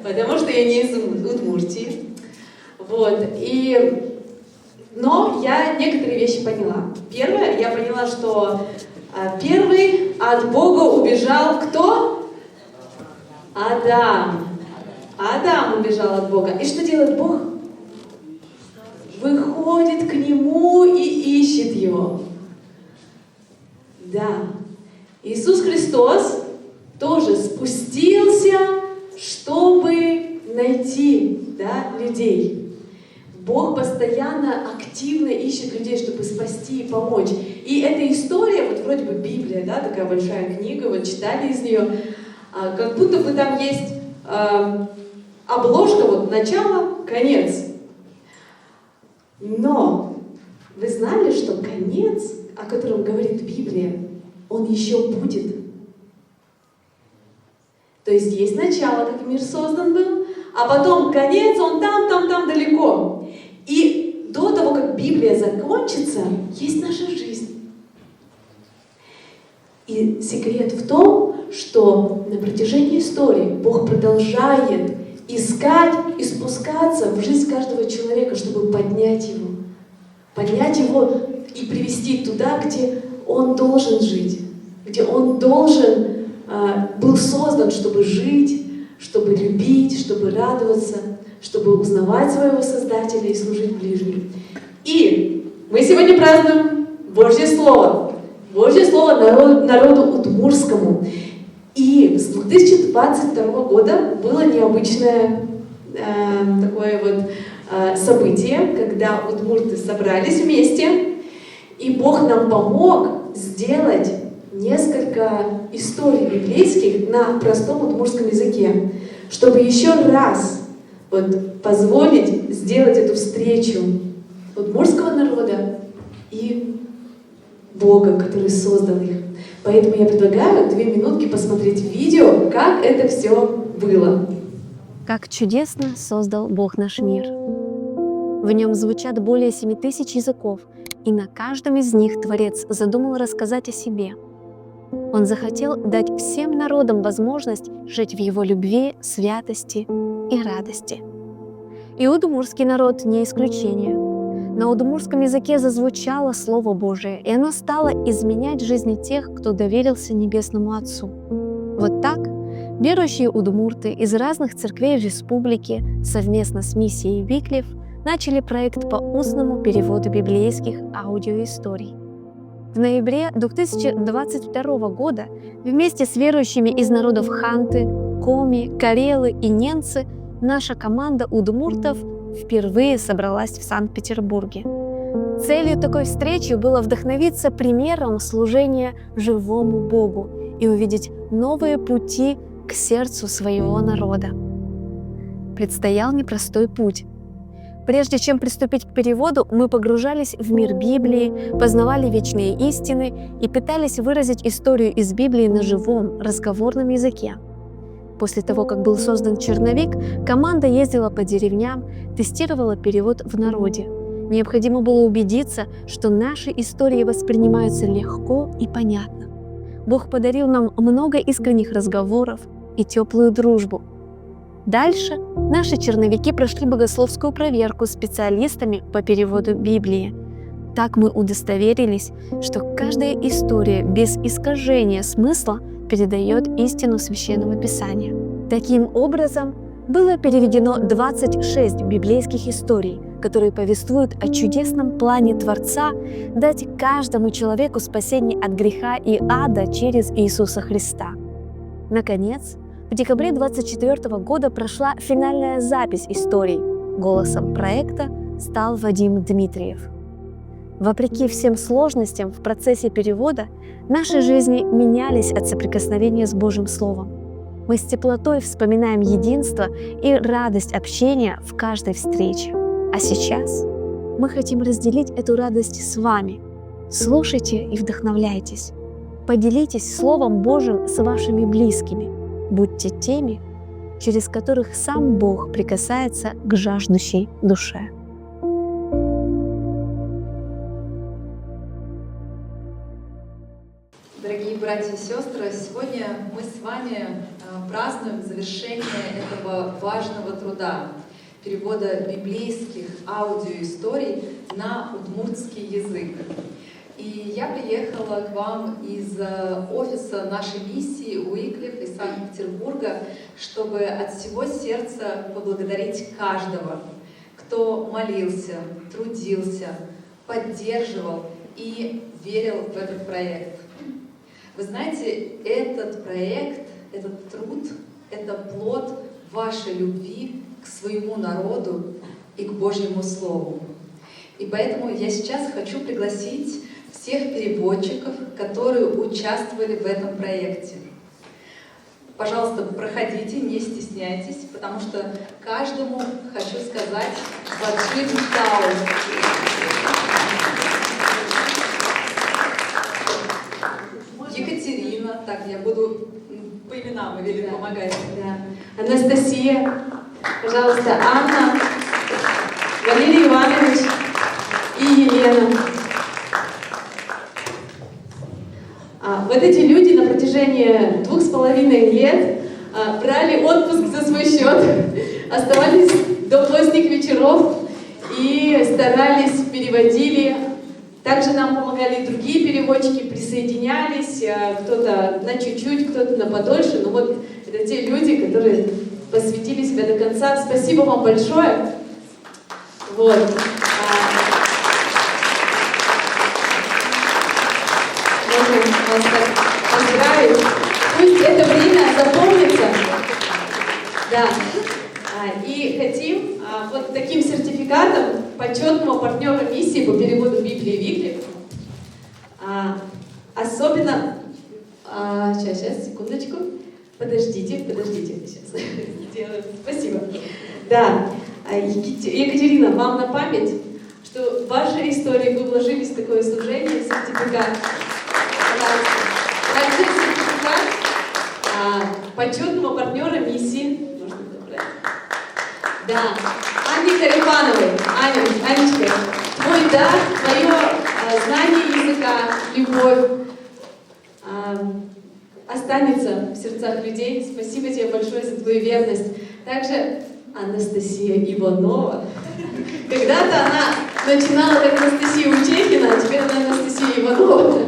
потому что я не из Удмуртии. Вот, и, но я некоторые вещи поняла. Первое, я поняла, что а, первый от Бога убежал кто? Адам. Адам убежал от Бога. И что делает Бог? Выходит к нему и ищет его. Да. Иисус Христос тоже спустился, чтобы найти, да, людей. Бог постоянно активно ищет людей, чтобы спасти и помочь. И эта история, вот вроде бы Библия, да, такая большая книга, вот читали из нее, а, как будто бы там есть а, обложка, вот начало, конец. Но вы знали, что конец, о котором говорит Библия, он еще будет? То есть есть начало, как мир создан был, а потом конец, он там, там, там далеко. И до того, как Библия закончится, есть наша жизнь. И секрет в том, что на протяжении истории Бог продолжает искать и спускаться в жизнь каждого человека, чтобы поднять его. Поднять его и привести туда, где он должен жить, где он должен а, был создан, чтобы жить, чтобы любить, чтобы радоваться, чтобы узнавать своего Создателя и служить ближним. И мы сегодня празднуем Божье Слово. Божье Слово народ- народу удмуртскому. И с две тысячи двадцать второго года было необычное э, такое вот э, событие, когда удмурты собрались вместе, и Бог нам помог сделать несколько историй библейских на простом удмуртском языке, чтобы еще раз вот позволить сделать эту встречу удмуртского народа и Бога, который создал их. Поэтому я предлагаю две минутки посмотреть видео, как это все было. Как чудесно создал Бог наш мир. В нём звучат более семи тысяч языков, и на каждом из них Творец задумал рассказать о себе. Он захотел дать всем народам возможность жить в его любви, святости и радости. И удмуртский народ не исключение. На удмуртском языке зазвучало Слово Божие, и оно стало изменять жизни тех, кто доверился Небесному Отцу. Вот так верующие удмурты из разных церквей в республике совместно с миссией Виклиф начали проект по устному переводу библейских аудиоисторий. В ноябре две тысячи двадцать второго года вместе с верующими из народов ханты, коми, карелы и ненцы наша команда удмуртов впервые собралась в Санкт-Петербурге. Целью такой встречи было вдохновиться примером служения живому Богу и увидеть новые пути к сердцу своего народа. Предстоял непростой путь. Прежде чем приступить к переводу, мы погружались в мир Библии, познавали вечные истины и пытались выразить историю из Библии на живом, разговорном языке. После того, как был создан черновик, команда ездила по деревням, тестировала перевод в народе. Необходимо было убедиться, что наши истории воспринимаются легко и понятно. Бог подарил нам много искренних разговоров и теплую дружбу. Дальше наши черновики прошли богословскую проверку специалистами по переводу Библии. Так мы удостоверились, что каждая история без искажения смысла передаёт истину Священного Писания. Таким образом, было переведено двадцать шесть библейских историй, которые повествуют о чудесном плане Творца дать каждому человеку спасение от греха и ада через Иисуса Христа. Наконец, в декабре двадцать четвёртого года прошла финальная запись историй. Голосом проекта стал Вадим Дмитриев. Вопреки всем сложностям в процессе перевода, наши жизни менялись от соприкосновения с Божьим Словом. Мы с теплотой вспоминаем единство и радость общения в каждой встрече. А сейчас мы хотим разделить эту радость с вами. Слушайте и вдохновляйтесь. Поделитесь Словом Божьим с вашими близкими. Будьте теми, через которых сам Бог прикасается к жаждущей душе. Дорогие братья и сестры, сегодня мы с вами, э, празднуем завершение этого важного труда, перевода библейских аудиоисторий на удмуртский язык. И я приехала к вам из, э, офиса нашей миссии Уиклиф из Санкт-Петербурга, чтобы от всего сердца поблагодарить каждого, кто молился, трудился, поддерживал и верил в этот проект. Вы знаете, этот проект, этот труд, это плод вашей любви к своему народу и к Божьему Слову. И поэтому я сейчас хочу пригласить всех переводчиков, которые участвовали в этом проекте. Пожалуйста, проходите, не стесняйтесь, потому что каждому хочу сказать бадӟым тау. Екатерина, так, я буду, м, по именам велю, да, помогать. Да. Анастасия, пожалуйста, Анна, Валерий Иванович и Елена. А, вот эти люди на протяжении двух с половиной лет, а, брали отпуск за свой счёт, оставались до поздних вечеров и старались, переводили. Также нам помогали и другие переводчики, присоединялись, а, кто-то на чуть-чуть, кто-то на подольше. Но вот это те люди, которые посвятили себя до конца. Спасибо вам большое. Вот. А, можно вас так поздравить. Пусть это время запомнится. Да. А, и хотим, а, вот таким сертификатом почётного партнёра миссии по переводу Библии Виклиф, а, особенно, а, щас, щас, секундочку. Подождите, подождите, сейчас сделаем. Спасибо. Да. А, Екате-, Екатерина, вам на память, что в вашей истории вы вложились в такое служение, сертификат. Пожалуйста. Также сертификат, а, почётного партнёра миссии. Можно забрать. Да. Анне Корепановой. Аня, Анечка, твой дар, твоё, а, знание языка, любовь, а, останется в сердцах людей. Спасибо тебе большое за твою верность. Также Анастасия Иванова. Когда-то она начинала как Анастасия Учехина, а теперь она Анастасия Иванова.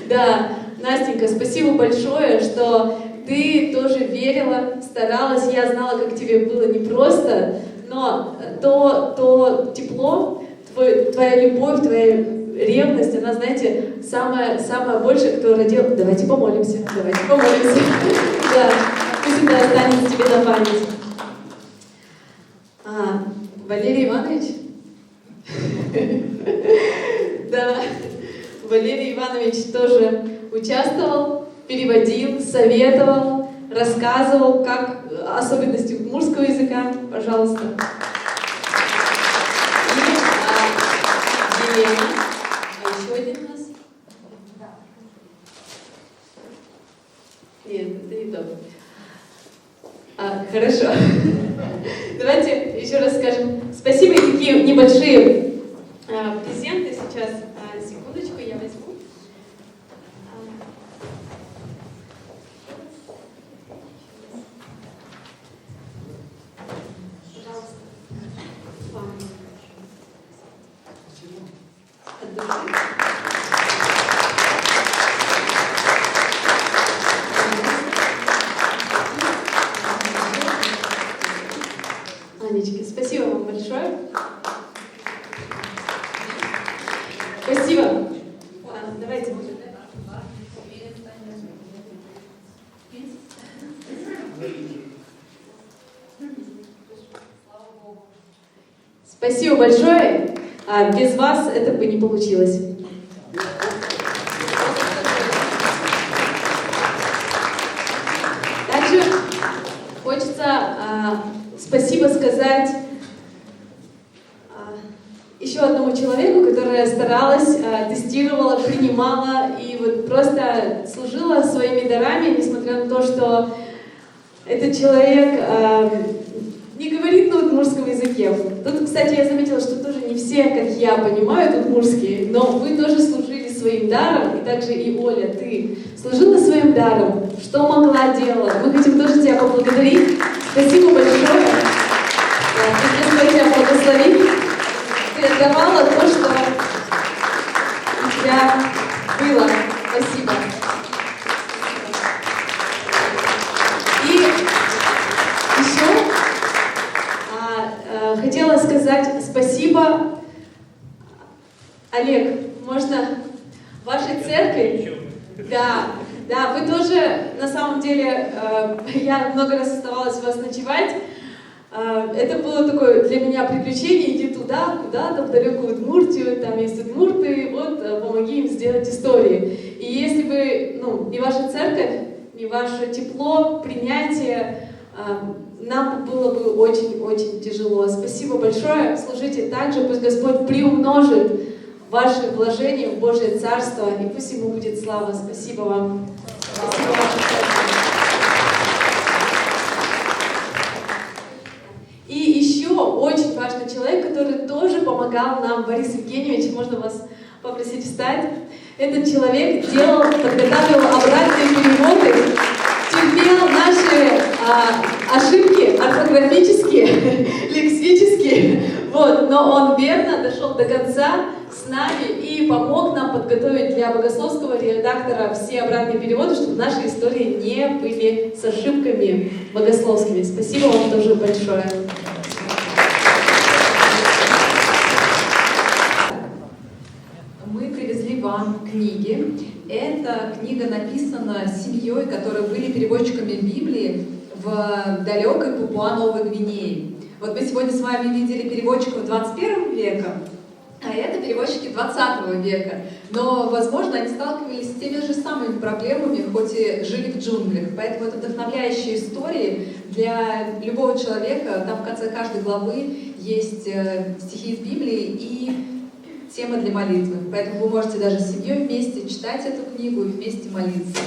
Да, Настенька, спасибо большое, что ты тоже верила, старалась. Я знала, как тебе было непросто, но то, то тепло, Твой-, твоя любовь, твоя ревность, она, знаете, самая, самая большая, кто родил. Давайте помолимся, давайте помолимся. Да, пусть это останется тебе на память. А, Валерий Иванович? Да, Валерий Иванович тоже участвовал. Переводил, советовал, рассказывал, как, э, особенности удмуртского языка, пожалуйста. И, а, Елена. А ещё один у нас? Нет, это не то. А, хорошо. Давайте ещё раз скажем спасибо. И такие небольшие, а, презенты сейчас. А, секундочку, я возьму. Анечка, спасибо вам большое. Спасибо. А, давайте. Спасибо большое. А, без вас это бы не получилось. Также хочется, а, спасибо сказать, а, ещё одному человеку, которая старалась, а, тестировала, принимала и вот просто служила своими дарами, несмотря на то, что этот человек, а, не говорит на удмуртском языке. Тут, кстати, я заметила, что тоже не все, как я, понимают удмуртский, но вы тоже служили своим даром, и также и Оля, ты служила своим даром, что могла, делала. Мы хотим тоже тебя поблагодарить. Спасибо большое. Да, пусть Господь тебя благословит. Ты отдавала то, что у тебя было. Спасибо. И ещё, а, э, хотела сказать спасибо. Олег, можно? Вашей церкви? Да, да, вы тоже, на самом деле, э, я много раз оставалась у вас ночевать. Э, это было такое для меня приключение, иди туда, куда-то в далёкую Удмуртию, там есть удмурты, вот, э, помоги им сделать истории. И если бы, ну, не ваша церковь, не ваше тепло, принятие, а, нам было бы очень-очень тяжело. Спасибо большое. Служите так же. Пусть Господь приумножит ваши вложения в Божье Царство, и пусть Ему будет слава. Спасибо вам. Спасибо вам. И ещё очень важный человек, который тоже помогал нам, Борис Евгеньевич, можно вас попросить встать? Этот человек делал, подготавливал обратные переводы, терпел наши, а, ошибки орфографические, лексические. Вот, но он верно дошёл до конца с нами и помог нам подготовить для богословского редактора все обратные переводы, чтобы наши истории не были с ошибками богословскими. Спасибо вам тоже большое. Мы привезли вам книги. Эта книга написана семьёй, которые были переводчиками Библии в далёкой Папуа-Новой Гвинее. Вот мы сегодня с вами видели переводчиков двадцать первого века, а это переводчики двадцатого века. Но, возможно, они сталкивались с теми же самыми проблемами, хоть и жили в джунглях. Поэтому это вдохновляющие истории для любого человека. Там в конце каждой главы есть, э, стихи из Библии и тема для молитвы. Поэтому вы можете даже с семьёй вместе читать эту книгу и вместе молиться.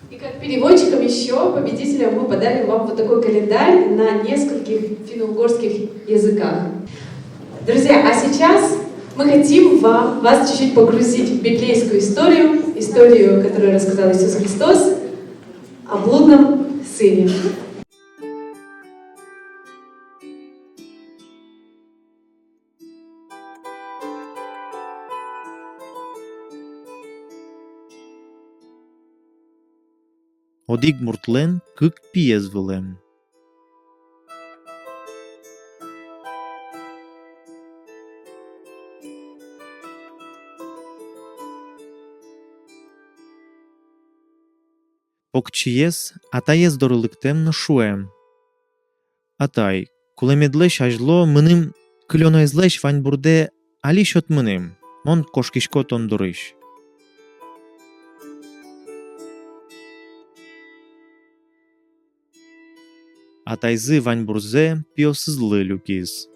И как переводчикам ещё, победителям, мы подарим вам вот такой календарь на нескольких финно-угорских языках. Друзья, а сейчас мы хотим вам, вас чуть-чуть погрузить в библейскую историю, историю, которую рассказал Иисус Христос о блудном сыне. Одӥг муртлэн кык пиез вылэм. Покчиез атаез доры лыктэм но шуэм: «Атай, кулэмедлэсь азьло мыным кылёноезлэсь ваньбурдэ али сёт мыным, мон кошкисько тон дорысь». Атайзы ваньбурзэ пиосызлы люкиз.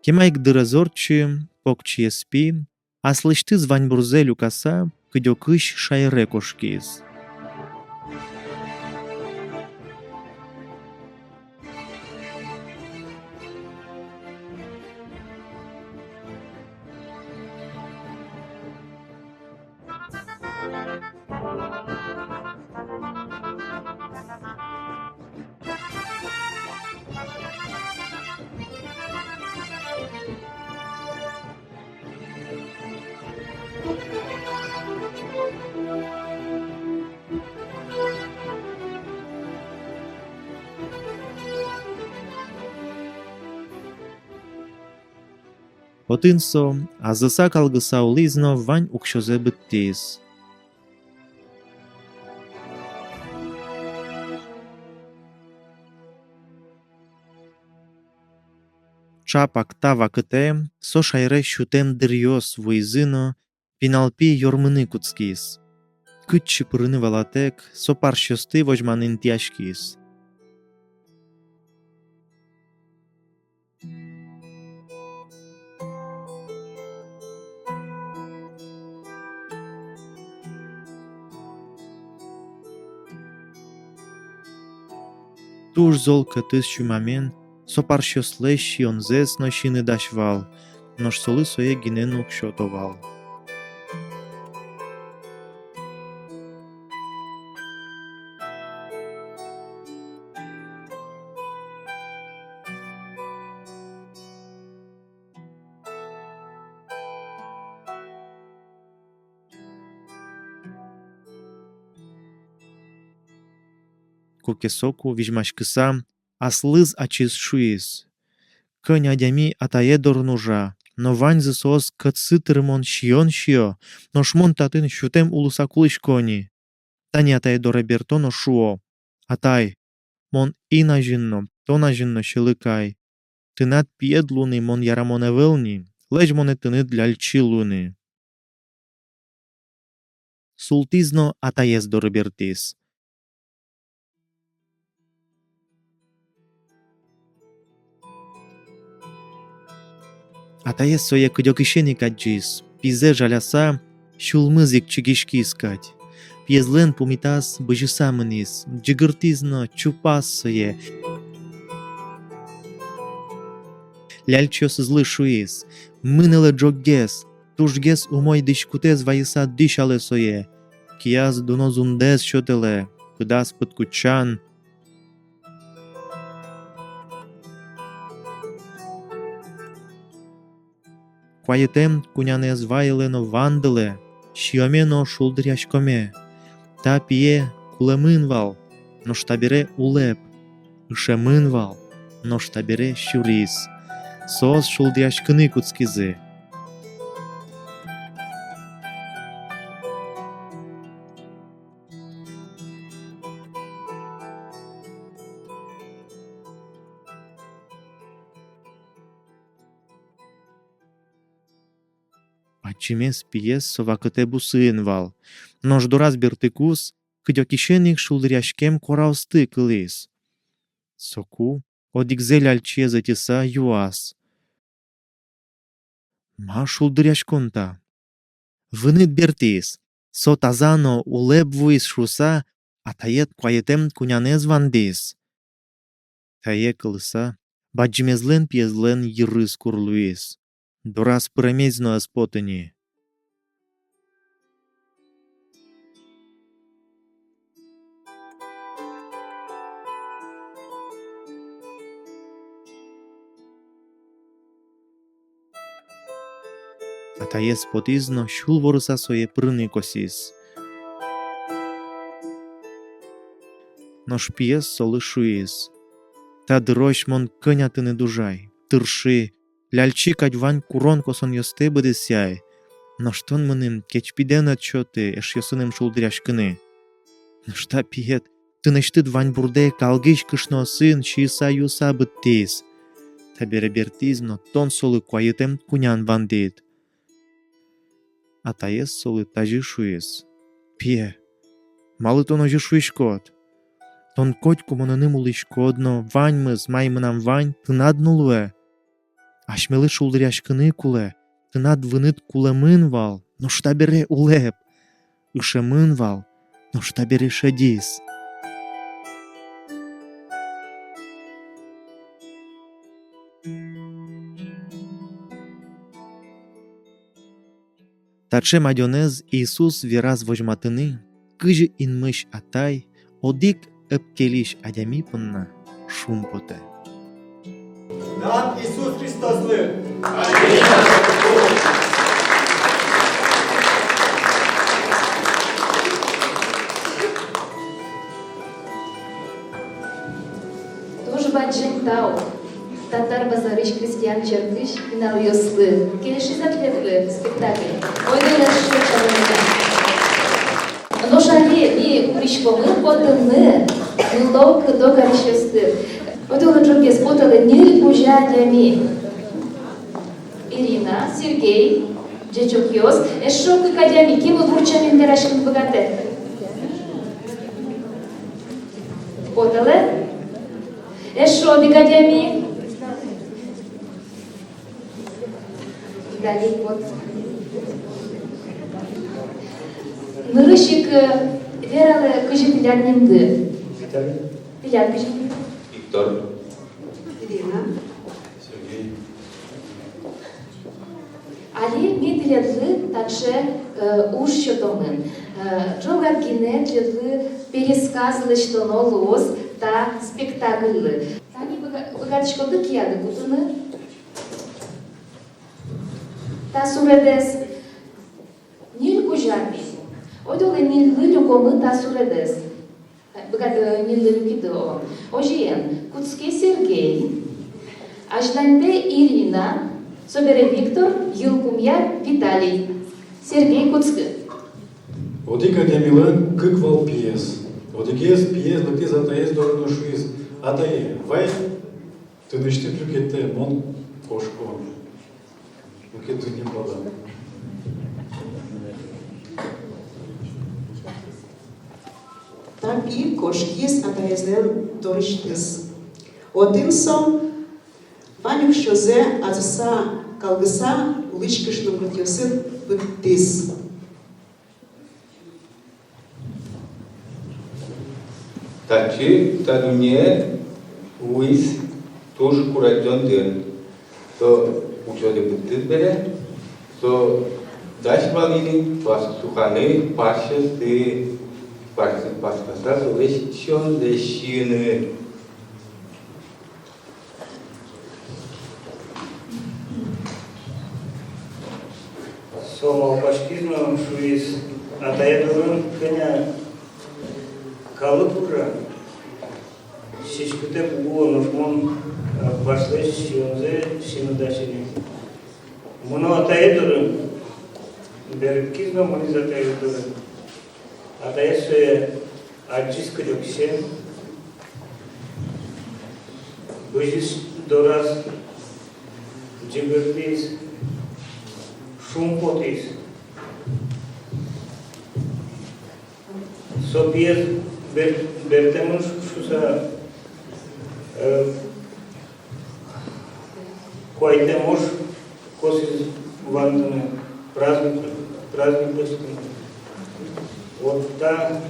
Кема ик дыр ӧз ортчы, покчиез пи аслэсьтыз ваньбурзэ люкаса кыдёкысь шаере кошкиз. Отын со азыса-калгыса улӥз но вань уксёзэ быдтӥз. Чапак та вакытэ со шаере сютэм дыръёс вуизы но пинал пи ёрмыны кутскиз. Кытчы пырыны валатэк, со парсьёсты возьманы интыяськиз. туж зол кӧтыз сюмамен, со парсьёслэсь сиёнзэс но сиыны дась вал, нош солы сое гинэ но уг сёто вал. Куке соку, визьмаськыса, аслыз ачиз шуиз: «Кӧня адями атае дорын ужа, но ваньзы соос кӧтсы тырмон сиён сиё, нош мон татын сютэм улыса кулӥсько ни». Тани атае доре берто но шуо: «Атай, мон ин азьын но, тон азьын но сьӧлык ай. Тынад пиед луыны мон ярамон ӧвӧл ни, лэзь монэ тыныд ляльчи луыны». Султӥз но атаез доры бертӥз. Атаез сое кыдёкысен ик адӟиз, пизэ жаляса, сюлмыз ик чигиськиз кадь. Пиезлэн пумитаз бызьыса мынӥз, ӟыгыртӥз но чупаз сое. Ляльчиосызлы шуиз: «Мынэлэ ӝоггес, тужгес умой дӥськутэз вайыса дӥсялэ сое. Кияз дуно зундэс сётэлэ, пыдаз пыдкутчан». Куайытэм кунянэз вайылэ но вандылэ, сиёме но шулдыръяськоме. Та пие кулэмын вал, нош табере улэп, ышемын вал, нош табере сюриз. Соос шулдыръяськыны кутскизы. Бадӟымез пиез со вакытэ бусыын вал, нош дораз бертыкуз, кыдёкысен ик шулдыръяськем куараосты кылӥз. Соку одӥгзэ ляльчиез ӧтьыса юаз: «Ма шулдыръяськон та?» «Выныд бертӥз, со таза но улэп вуиз шуыса, атаед куайытэм кунянэз вандӥз». Тае кылыса, бадӟымезлэн пиезлэн йырыз кур луиз, дораз пыремез но ӧз поты ни. Атаез потӥз но сюлворыса сое пырыны косӥз. Нош пиез солы шуиз: «Та дырозь мон кӧня тыныд ужай, тырши, ляльчи кадь вань курон-косонъёстэ быдэсъяй. Нош тон мыным кеч пидэн ӧд сёты эшъёсыным шулдыръяськыны». Нош та пиед тынэсьтыд ваньбурдэ калгись кышноосын сиыса-юыса быдтӥз. Табере бертӥз но тон солы куайытэм кунян вандӥд. Атаез солы тазьы шуиз: «Пие, малы тон озьы шуиськод? Тон котьку монэным улӥськод но, ваньмыз, мае мынам вань, тынад но луэ. Асьмелы шулдыръяськыны кулэ, тынад выныд кулэмын вал, нош табере улэп, ышемын вал, нош табере шедиз». Таӵе мадёнэз Иисус вераз возьматыны, кызьы инмысь Атай одӥг ӧпкелись адями понна шумпотэ. Дан Иисус Христослы! Туж бадӟым тау Татар базарысь крестьян черкысь пиналъёслы. Кельшиз-а тӥледлы спектакль? Ойдолэ эшшо чабыны. Нош али ми куриськомы потыны ныло-кыдо карисьёсты. Ойдолэ, ӝоггес потэлэ ньыль кузя адями. Ирина, Сергей, ӟечокъёс, эшшо кык адями, кин удмурт сямен вераськыны быгатэ? Потэлэ. Эшшо одӥг адями. Далей пот. Нырысь ик, э, вералэ, кызьы тӥляд нимды. Тӥляд кызьы нимды? Ирина. Сергей. Али ми тӥледлы таӵе, э, уж сётомы. Э, ӝоггес гинэ тӥледлы пересказ лэсьтоно луоз та спектакльлы. Тани быга-, быгатӥськоды кияды кутыны. Та суредэз ньыль кузя ми. Ойдолэ ньыльлы люкомы та суредэз. Быгатэ, э, ньыльлы люкиды, о. Озьыен, кутске Сергей, азьланьтэ Ирина, собере Виктор, йылпумъя Виталий. Сергей, кутскы. Одӥг адямилэн кык вал пиез. Одӥгез пиез лыктӥз атаез доры но шуиз: «Атае, вай тынэсьтыд люкетэ, мон кошко». Люкетэ дунне пала. Та пи кошкиз атаезлэн дорысьтыз. Отын со вань уксёзэ азыса, калгыса, улӥсь кышномуртъёсын быдтӥз. Татчы та дунне вуиз туж курадӟон дыр. Со уксёзэ быдтӥз бере, со дась вал ини пас-, суханы парсьёсты, парсьёсты паскыса, солэсь сиёнзэс сиыны. Со малпаськиз но шуиз: «Атае дорын кӧня калык ужа, сиськытэк уг луы, нош мон, э, парсьёслэсь сиёнзэ сиыны дась ини. Мыно атае дорын». Берыктӥз но мынӥз атае дорын. Атаез сое адӟиз кыдёкысен, бызиз дораз, ӟыгыртӥз, шумпотӥз. Со пиез бер-, бертэмын шу-, шуса, э, куатьтэм ож косӥз вандыны, праздник, праздник лэсьтыны. Вот та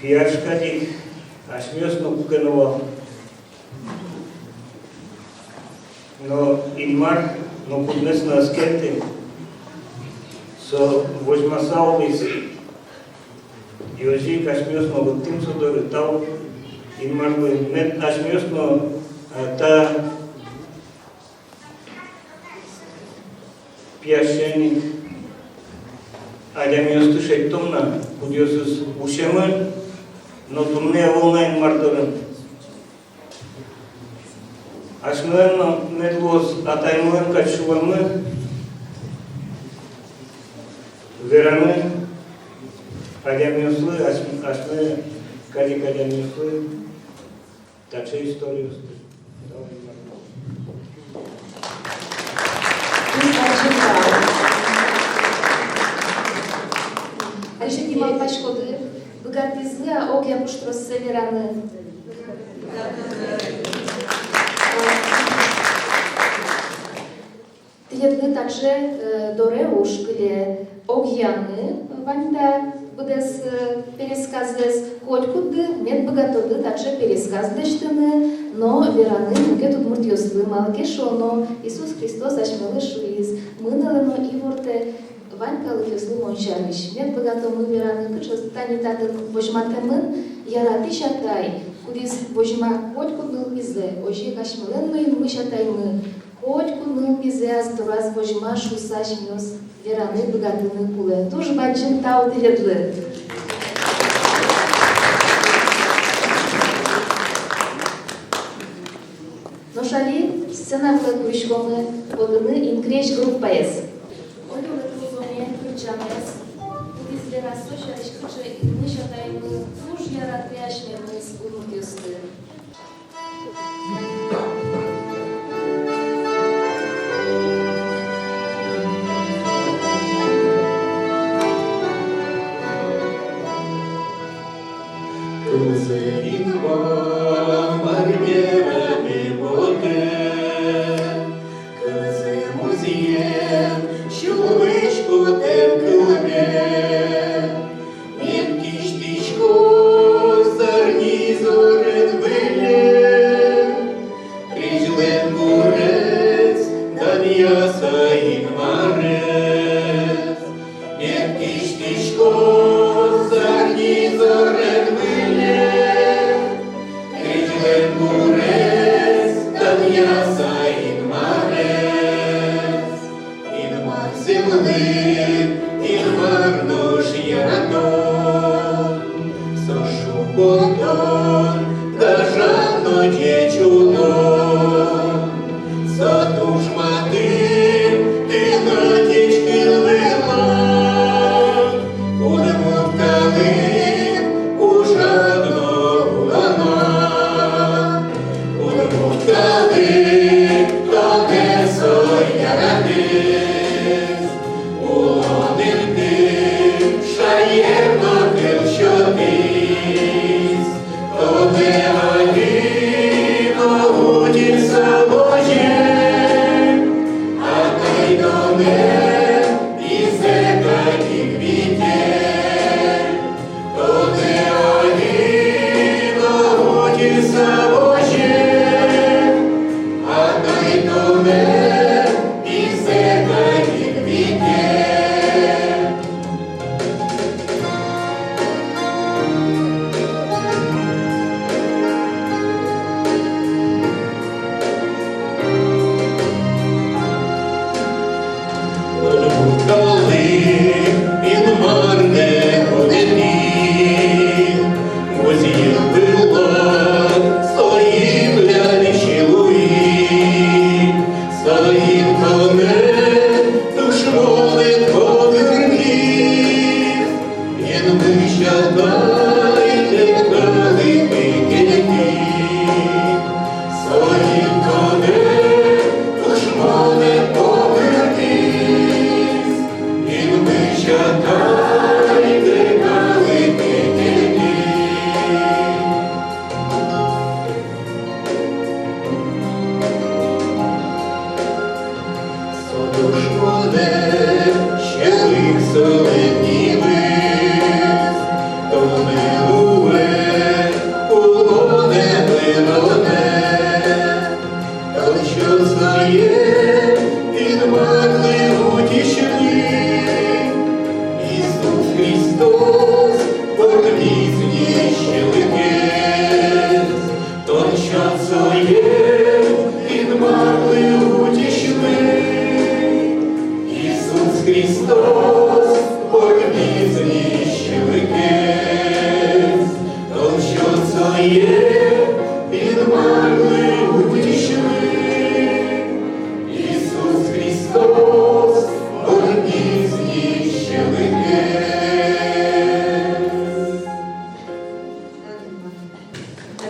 пияш кадь ик асьмеос но куке но вал. Но Инмар нокудмес но ӧз кельты, со возьмаса улӥз. И озьы ик асьмеос но лыктӥм со доры. Тау Инмарлы, мед асьмеос но, а, та пияшен ик адямиосты шедьтом на, кудъёсыз усемын, но туннэ ӧвӧл на Инмар дорын. Асьмелэн но мед луоз атаймылэн кадь сюлэммы, вераны адямиослы, асьме, асьме кадь ик адямиослы таӵе историосты. Туж бадӟым тау. Али ке малпаськоды, быгатӥзы-а огъя пуштроссэ вераны? Тӥледлы таӵе, э, доре уж кыле: огъяны вань та быдэс, э, пересказэз. Котькудды мед быгатоды таӵе пересказ лэсьтыны но вераны мукет удмуртъёслы, малы ке шуоно Иисус Христос асьмелы шуиз: «Мынэлэ но ивортэ вань калыкъёслы мон сярысь». Мед быгатомы вераны, кыӵе тани татын возьматэмын: яратӥсь атай, кудӥз возьма котькуд нылпизэ, озьы ик асьмелэн но Инмысь Атаймы котькуд нылпизэ ас дораз возьма шуыса асьмеос вераны быгатыны кулэ. Туж бадӟым тау тӥледлы. Нош али сцена вылэ куриськомы потыны «Инкрезь» группаез. Ойдолэ тылзоме кырӟанэз, кудӥз вераз со сярысь, кыӵе Инмысь Атаймы туж яратэ асьмемыз, удмуртъёсты. Кылзэ, Инмар, мар вераме потэ, кылзэ музъем, сюлмысь кутэм кылме. Мед ки-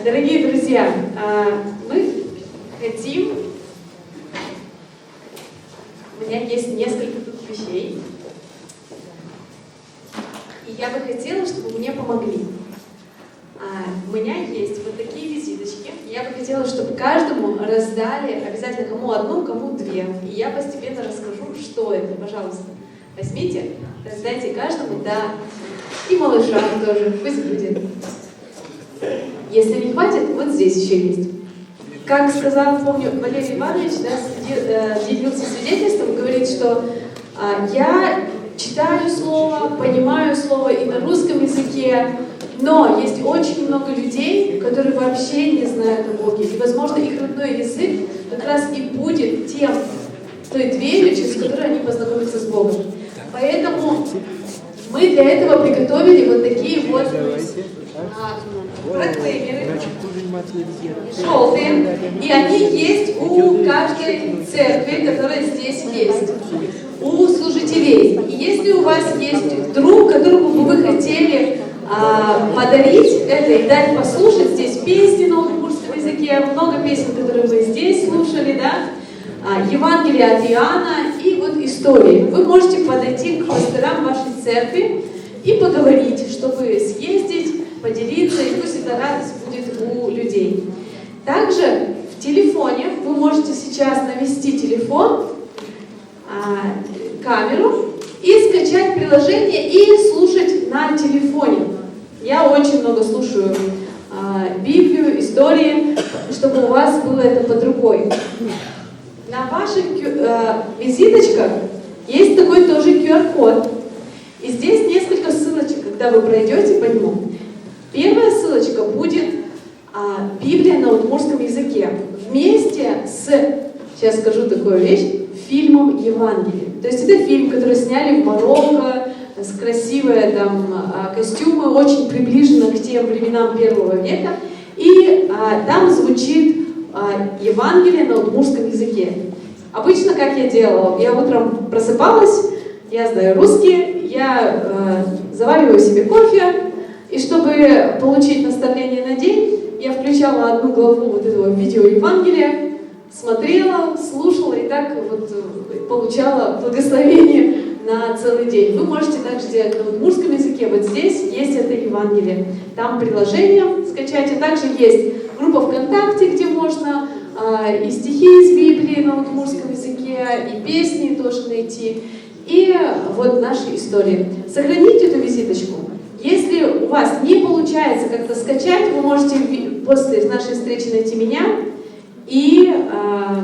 Дорогие друзья, а, мы хотим, у меня есть несколько тут вещей, и я бы хотела, чтобы мне помогли. А, у меня есть вот такие визиточки. Я бы хотела, чтобы каждому раздали обязательно, кому одну, кому две. И я постепенно расскажу, что это. Пожалуйста, возьмите, раздайте каждому, да. И малышам тоже, пусть будет. Если не хватит, вот здесь ещё есть. Как сказал, помню, Валерий Иванович, да, среди-, э, делился свидетельством, говорит, что, а, я читаю слово, понимаю слово и на русском языке, но есть очень много людей, которые вообще не знают о Боге. И, возможно, их родной язык как раз и будет тем, той дверью, через которую они познакомятся с Богом. Поэтому мы для этого приготовили вот такие вот, а, проклеймеры, жёлтые, и они есть у каждой церкви, которая здесь есть, у служителей. И если у вас есть друг, которому бы вы хотели, а, подарить это и дать послушать, здесь песни на удмуртском языке, много песен, которые мы здесь слушали, да, а, Евангелие от Иоанна и вот истории. Вы можете подойти к пасторам вашей церкви и поговорить, чтобы съездить, поделиться, и пусть эта радость будет у людей. Также в телефоне вы можете сейчас навести телефон, а, камеру и скачать приложение и слушать на телефоне. Я очень много слушаю, а, Библию, истории, чтобы у вас было это под рукой. На ваших кю-, э, визиточках есть такой тоже Q R-код. И здесь несколько ссылочек, когда вы пройдёте по нему. Первая ссылочка будет, а, Библия на удмуртском языке. Вместе с, сейчас скажу такую вещь, фильмом Евангелие. То есть это фильм, который сняли в Марокко, с красивые там, а, костюмы, очень приближено к тем временам первого века. И, а, там звучит, а, Евангелие на удмуртском языке. Обычно, как я делала, я утром просыпалась, я знаю русский, я, э, завариваю себе кофе, и чтобы получить наставление на день, я включала одну главу вот этого видео Евангелия, смотрела, слушала и так вот, э, получала благословение на целый день. Вы можете также делать на удмуртском языке. Вот здесь есть это Евангелие. Там приложение скачайте. Также есть группа ВКонтакте, где можно а, и стихи из Библии на удмуртском языке, и песни тоже найти. И вот наши истории. Сохраните эту визиточку. Если у вас не получается как-то скачать, вы можете ви- после нашей встречи найти меня, и а,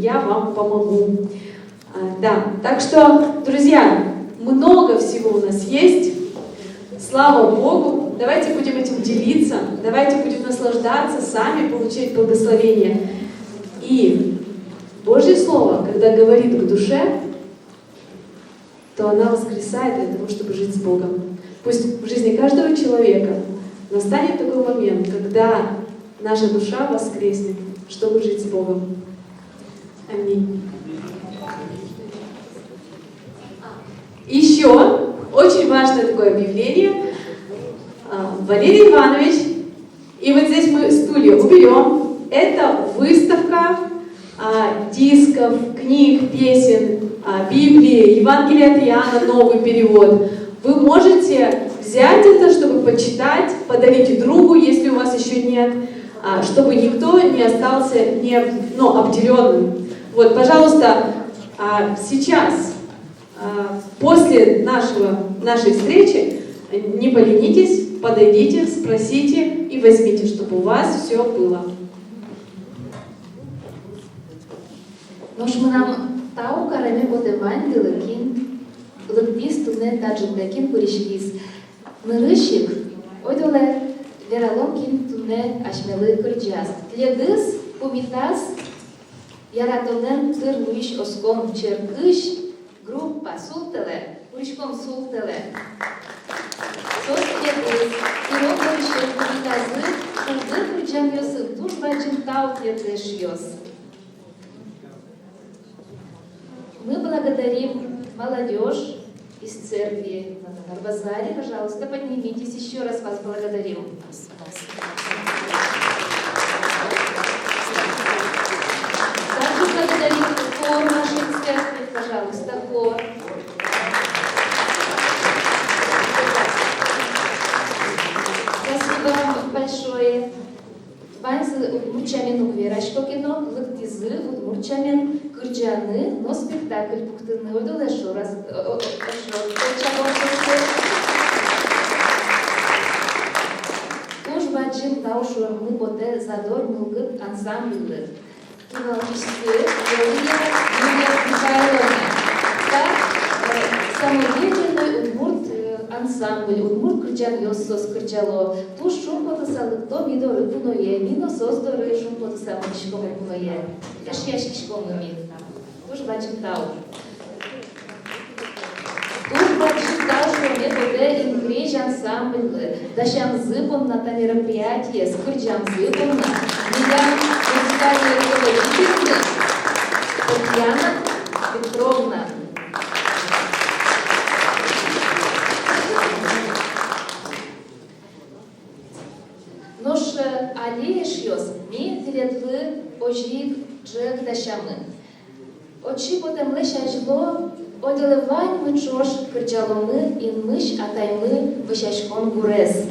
я вам помогу. А, да, так что, друзья, много всего у нас есть. Слава Богу, давайте будем этим делиться, давайте будем наслаждаться, сами получать благословение. И Божье Слово, когда говорит к душе, то она воскресает для того, чтобы жить с Богом. Пусть в жизни каждого человека настанет такой момент, когда наша душа воскреснет, чтобы жить с Богом. Аминь. Еще очень важное такое объявление. А, Валерий Иванович, и вот здесь мы стулья уберем. Это выставка а, дисков, книг, песен, а, Библии, Евангелия от Иоанна, новый перевод. Вы можете взять это, чтобы почитать, подарить другу, если у вас еще нет, а, чтобы никто не остался не, ну, обделенным. Вот, пожалуйста, а, сейчас, а, после нашего, нашей встречи, не поленитесь, подойдите, спросите и возьмите, чтобы у вас все было. Нош мынам тау кареме потэ ваньдылы, кин лыктӥз туннэ та ӝытэ, кин пыриськиз. Нырысь ик, ойдолэ вералом, кин туннэ асьмелы кырӟаз. Тӥледыз пумитаз «Яратонэн тыр вуись оскон» черкысь группа, султэлэ, пыриськом султэлэ. Соос тӥледыз, тӥ дорысен пумитазы шулдыр кырӟанъёсын. Туж бадӟым тау тӥледлы, эшъёс. Мы благодарим молодёжь из церкви на Татар-Базаре. Пожалуйста, поднимитесь. Ещё раз вас благодарим. Также благодарим хор нашей церкви. Пожалуйста, хор. Спасибо вам большое. Ваньзы удмурт сямен уг верасько ке но, лыктӥзы удмурт сямен кырӟаны но спектакль пуктыны. Ойдолэ эшшо раз, о, о, эшшо раз кырӟалом. Туж бадӟым тау шуэммы потэ «Задор мылкыд» ансамбльлы. Кивалтӥсьсы Лилия Михайловна. Та, э, самодеятельной удмурт, э, ансамбль, удмурт кырӟанъёс соос кырӟало. Туж шумпотыса лыкто ми доры пуное, ми но соос доры шумпотыса мынӥськомы пуное. Эшъяськиськомы ми. Туж бадӟым тау. Туж бадӟым тау шуэме потэ «Инкрезь» ансамбльлы дасямзы понна та мероприятиез, кырӟамзы понна. Милям музыкальной руководительмы Татьяна Петровна. Нош, э, али, эшъёс, ми тӥледлы озьы ик ӝӧк дасямы. Отчы потэмлэсь азьло ойдолэ ваньмы ӵош кырӟаломы инмысь атаймы вӧсяськон гурез.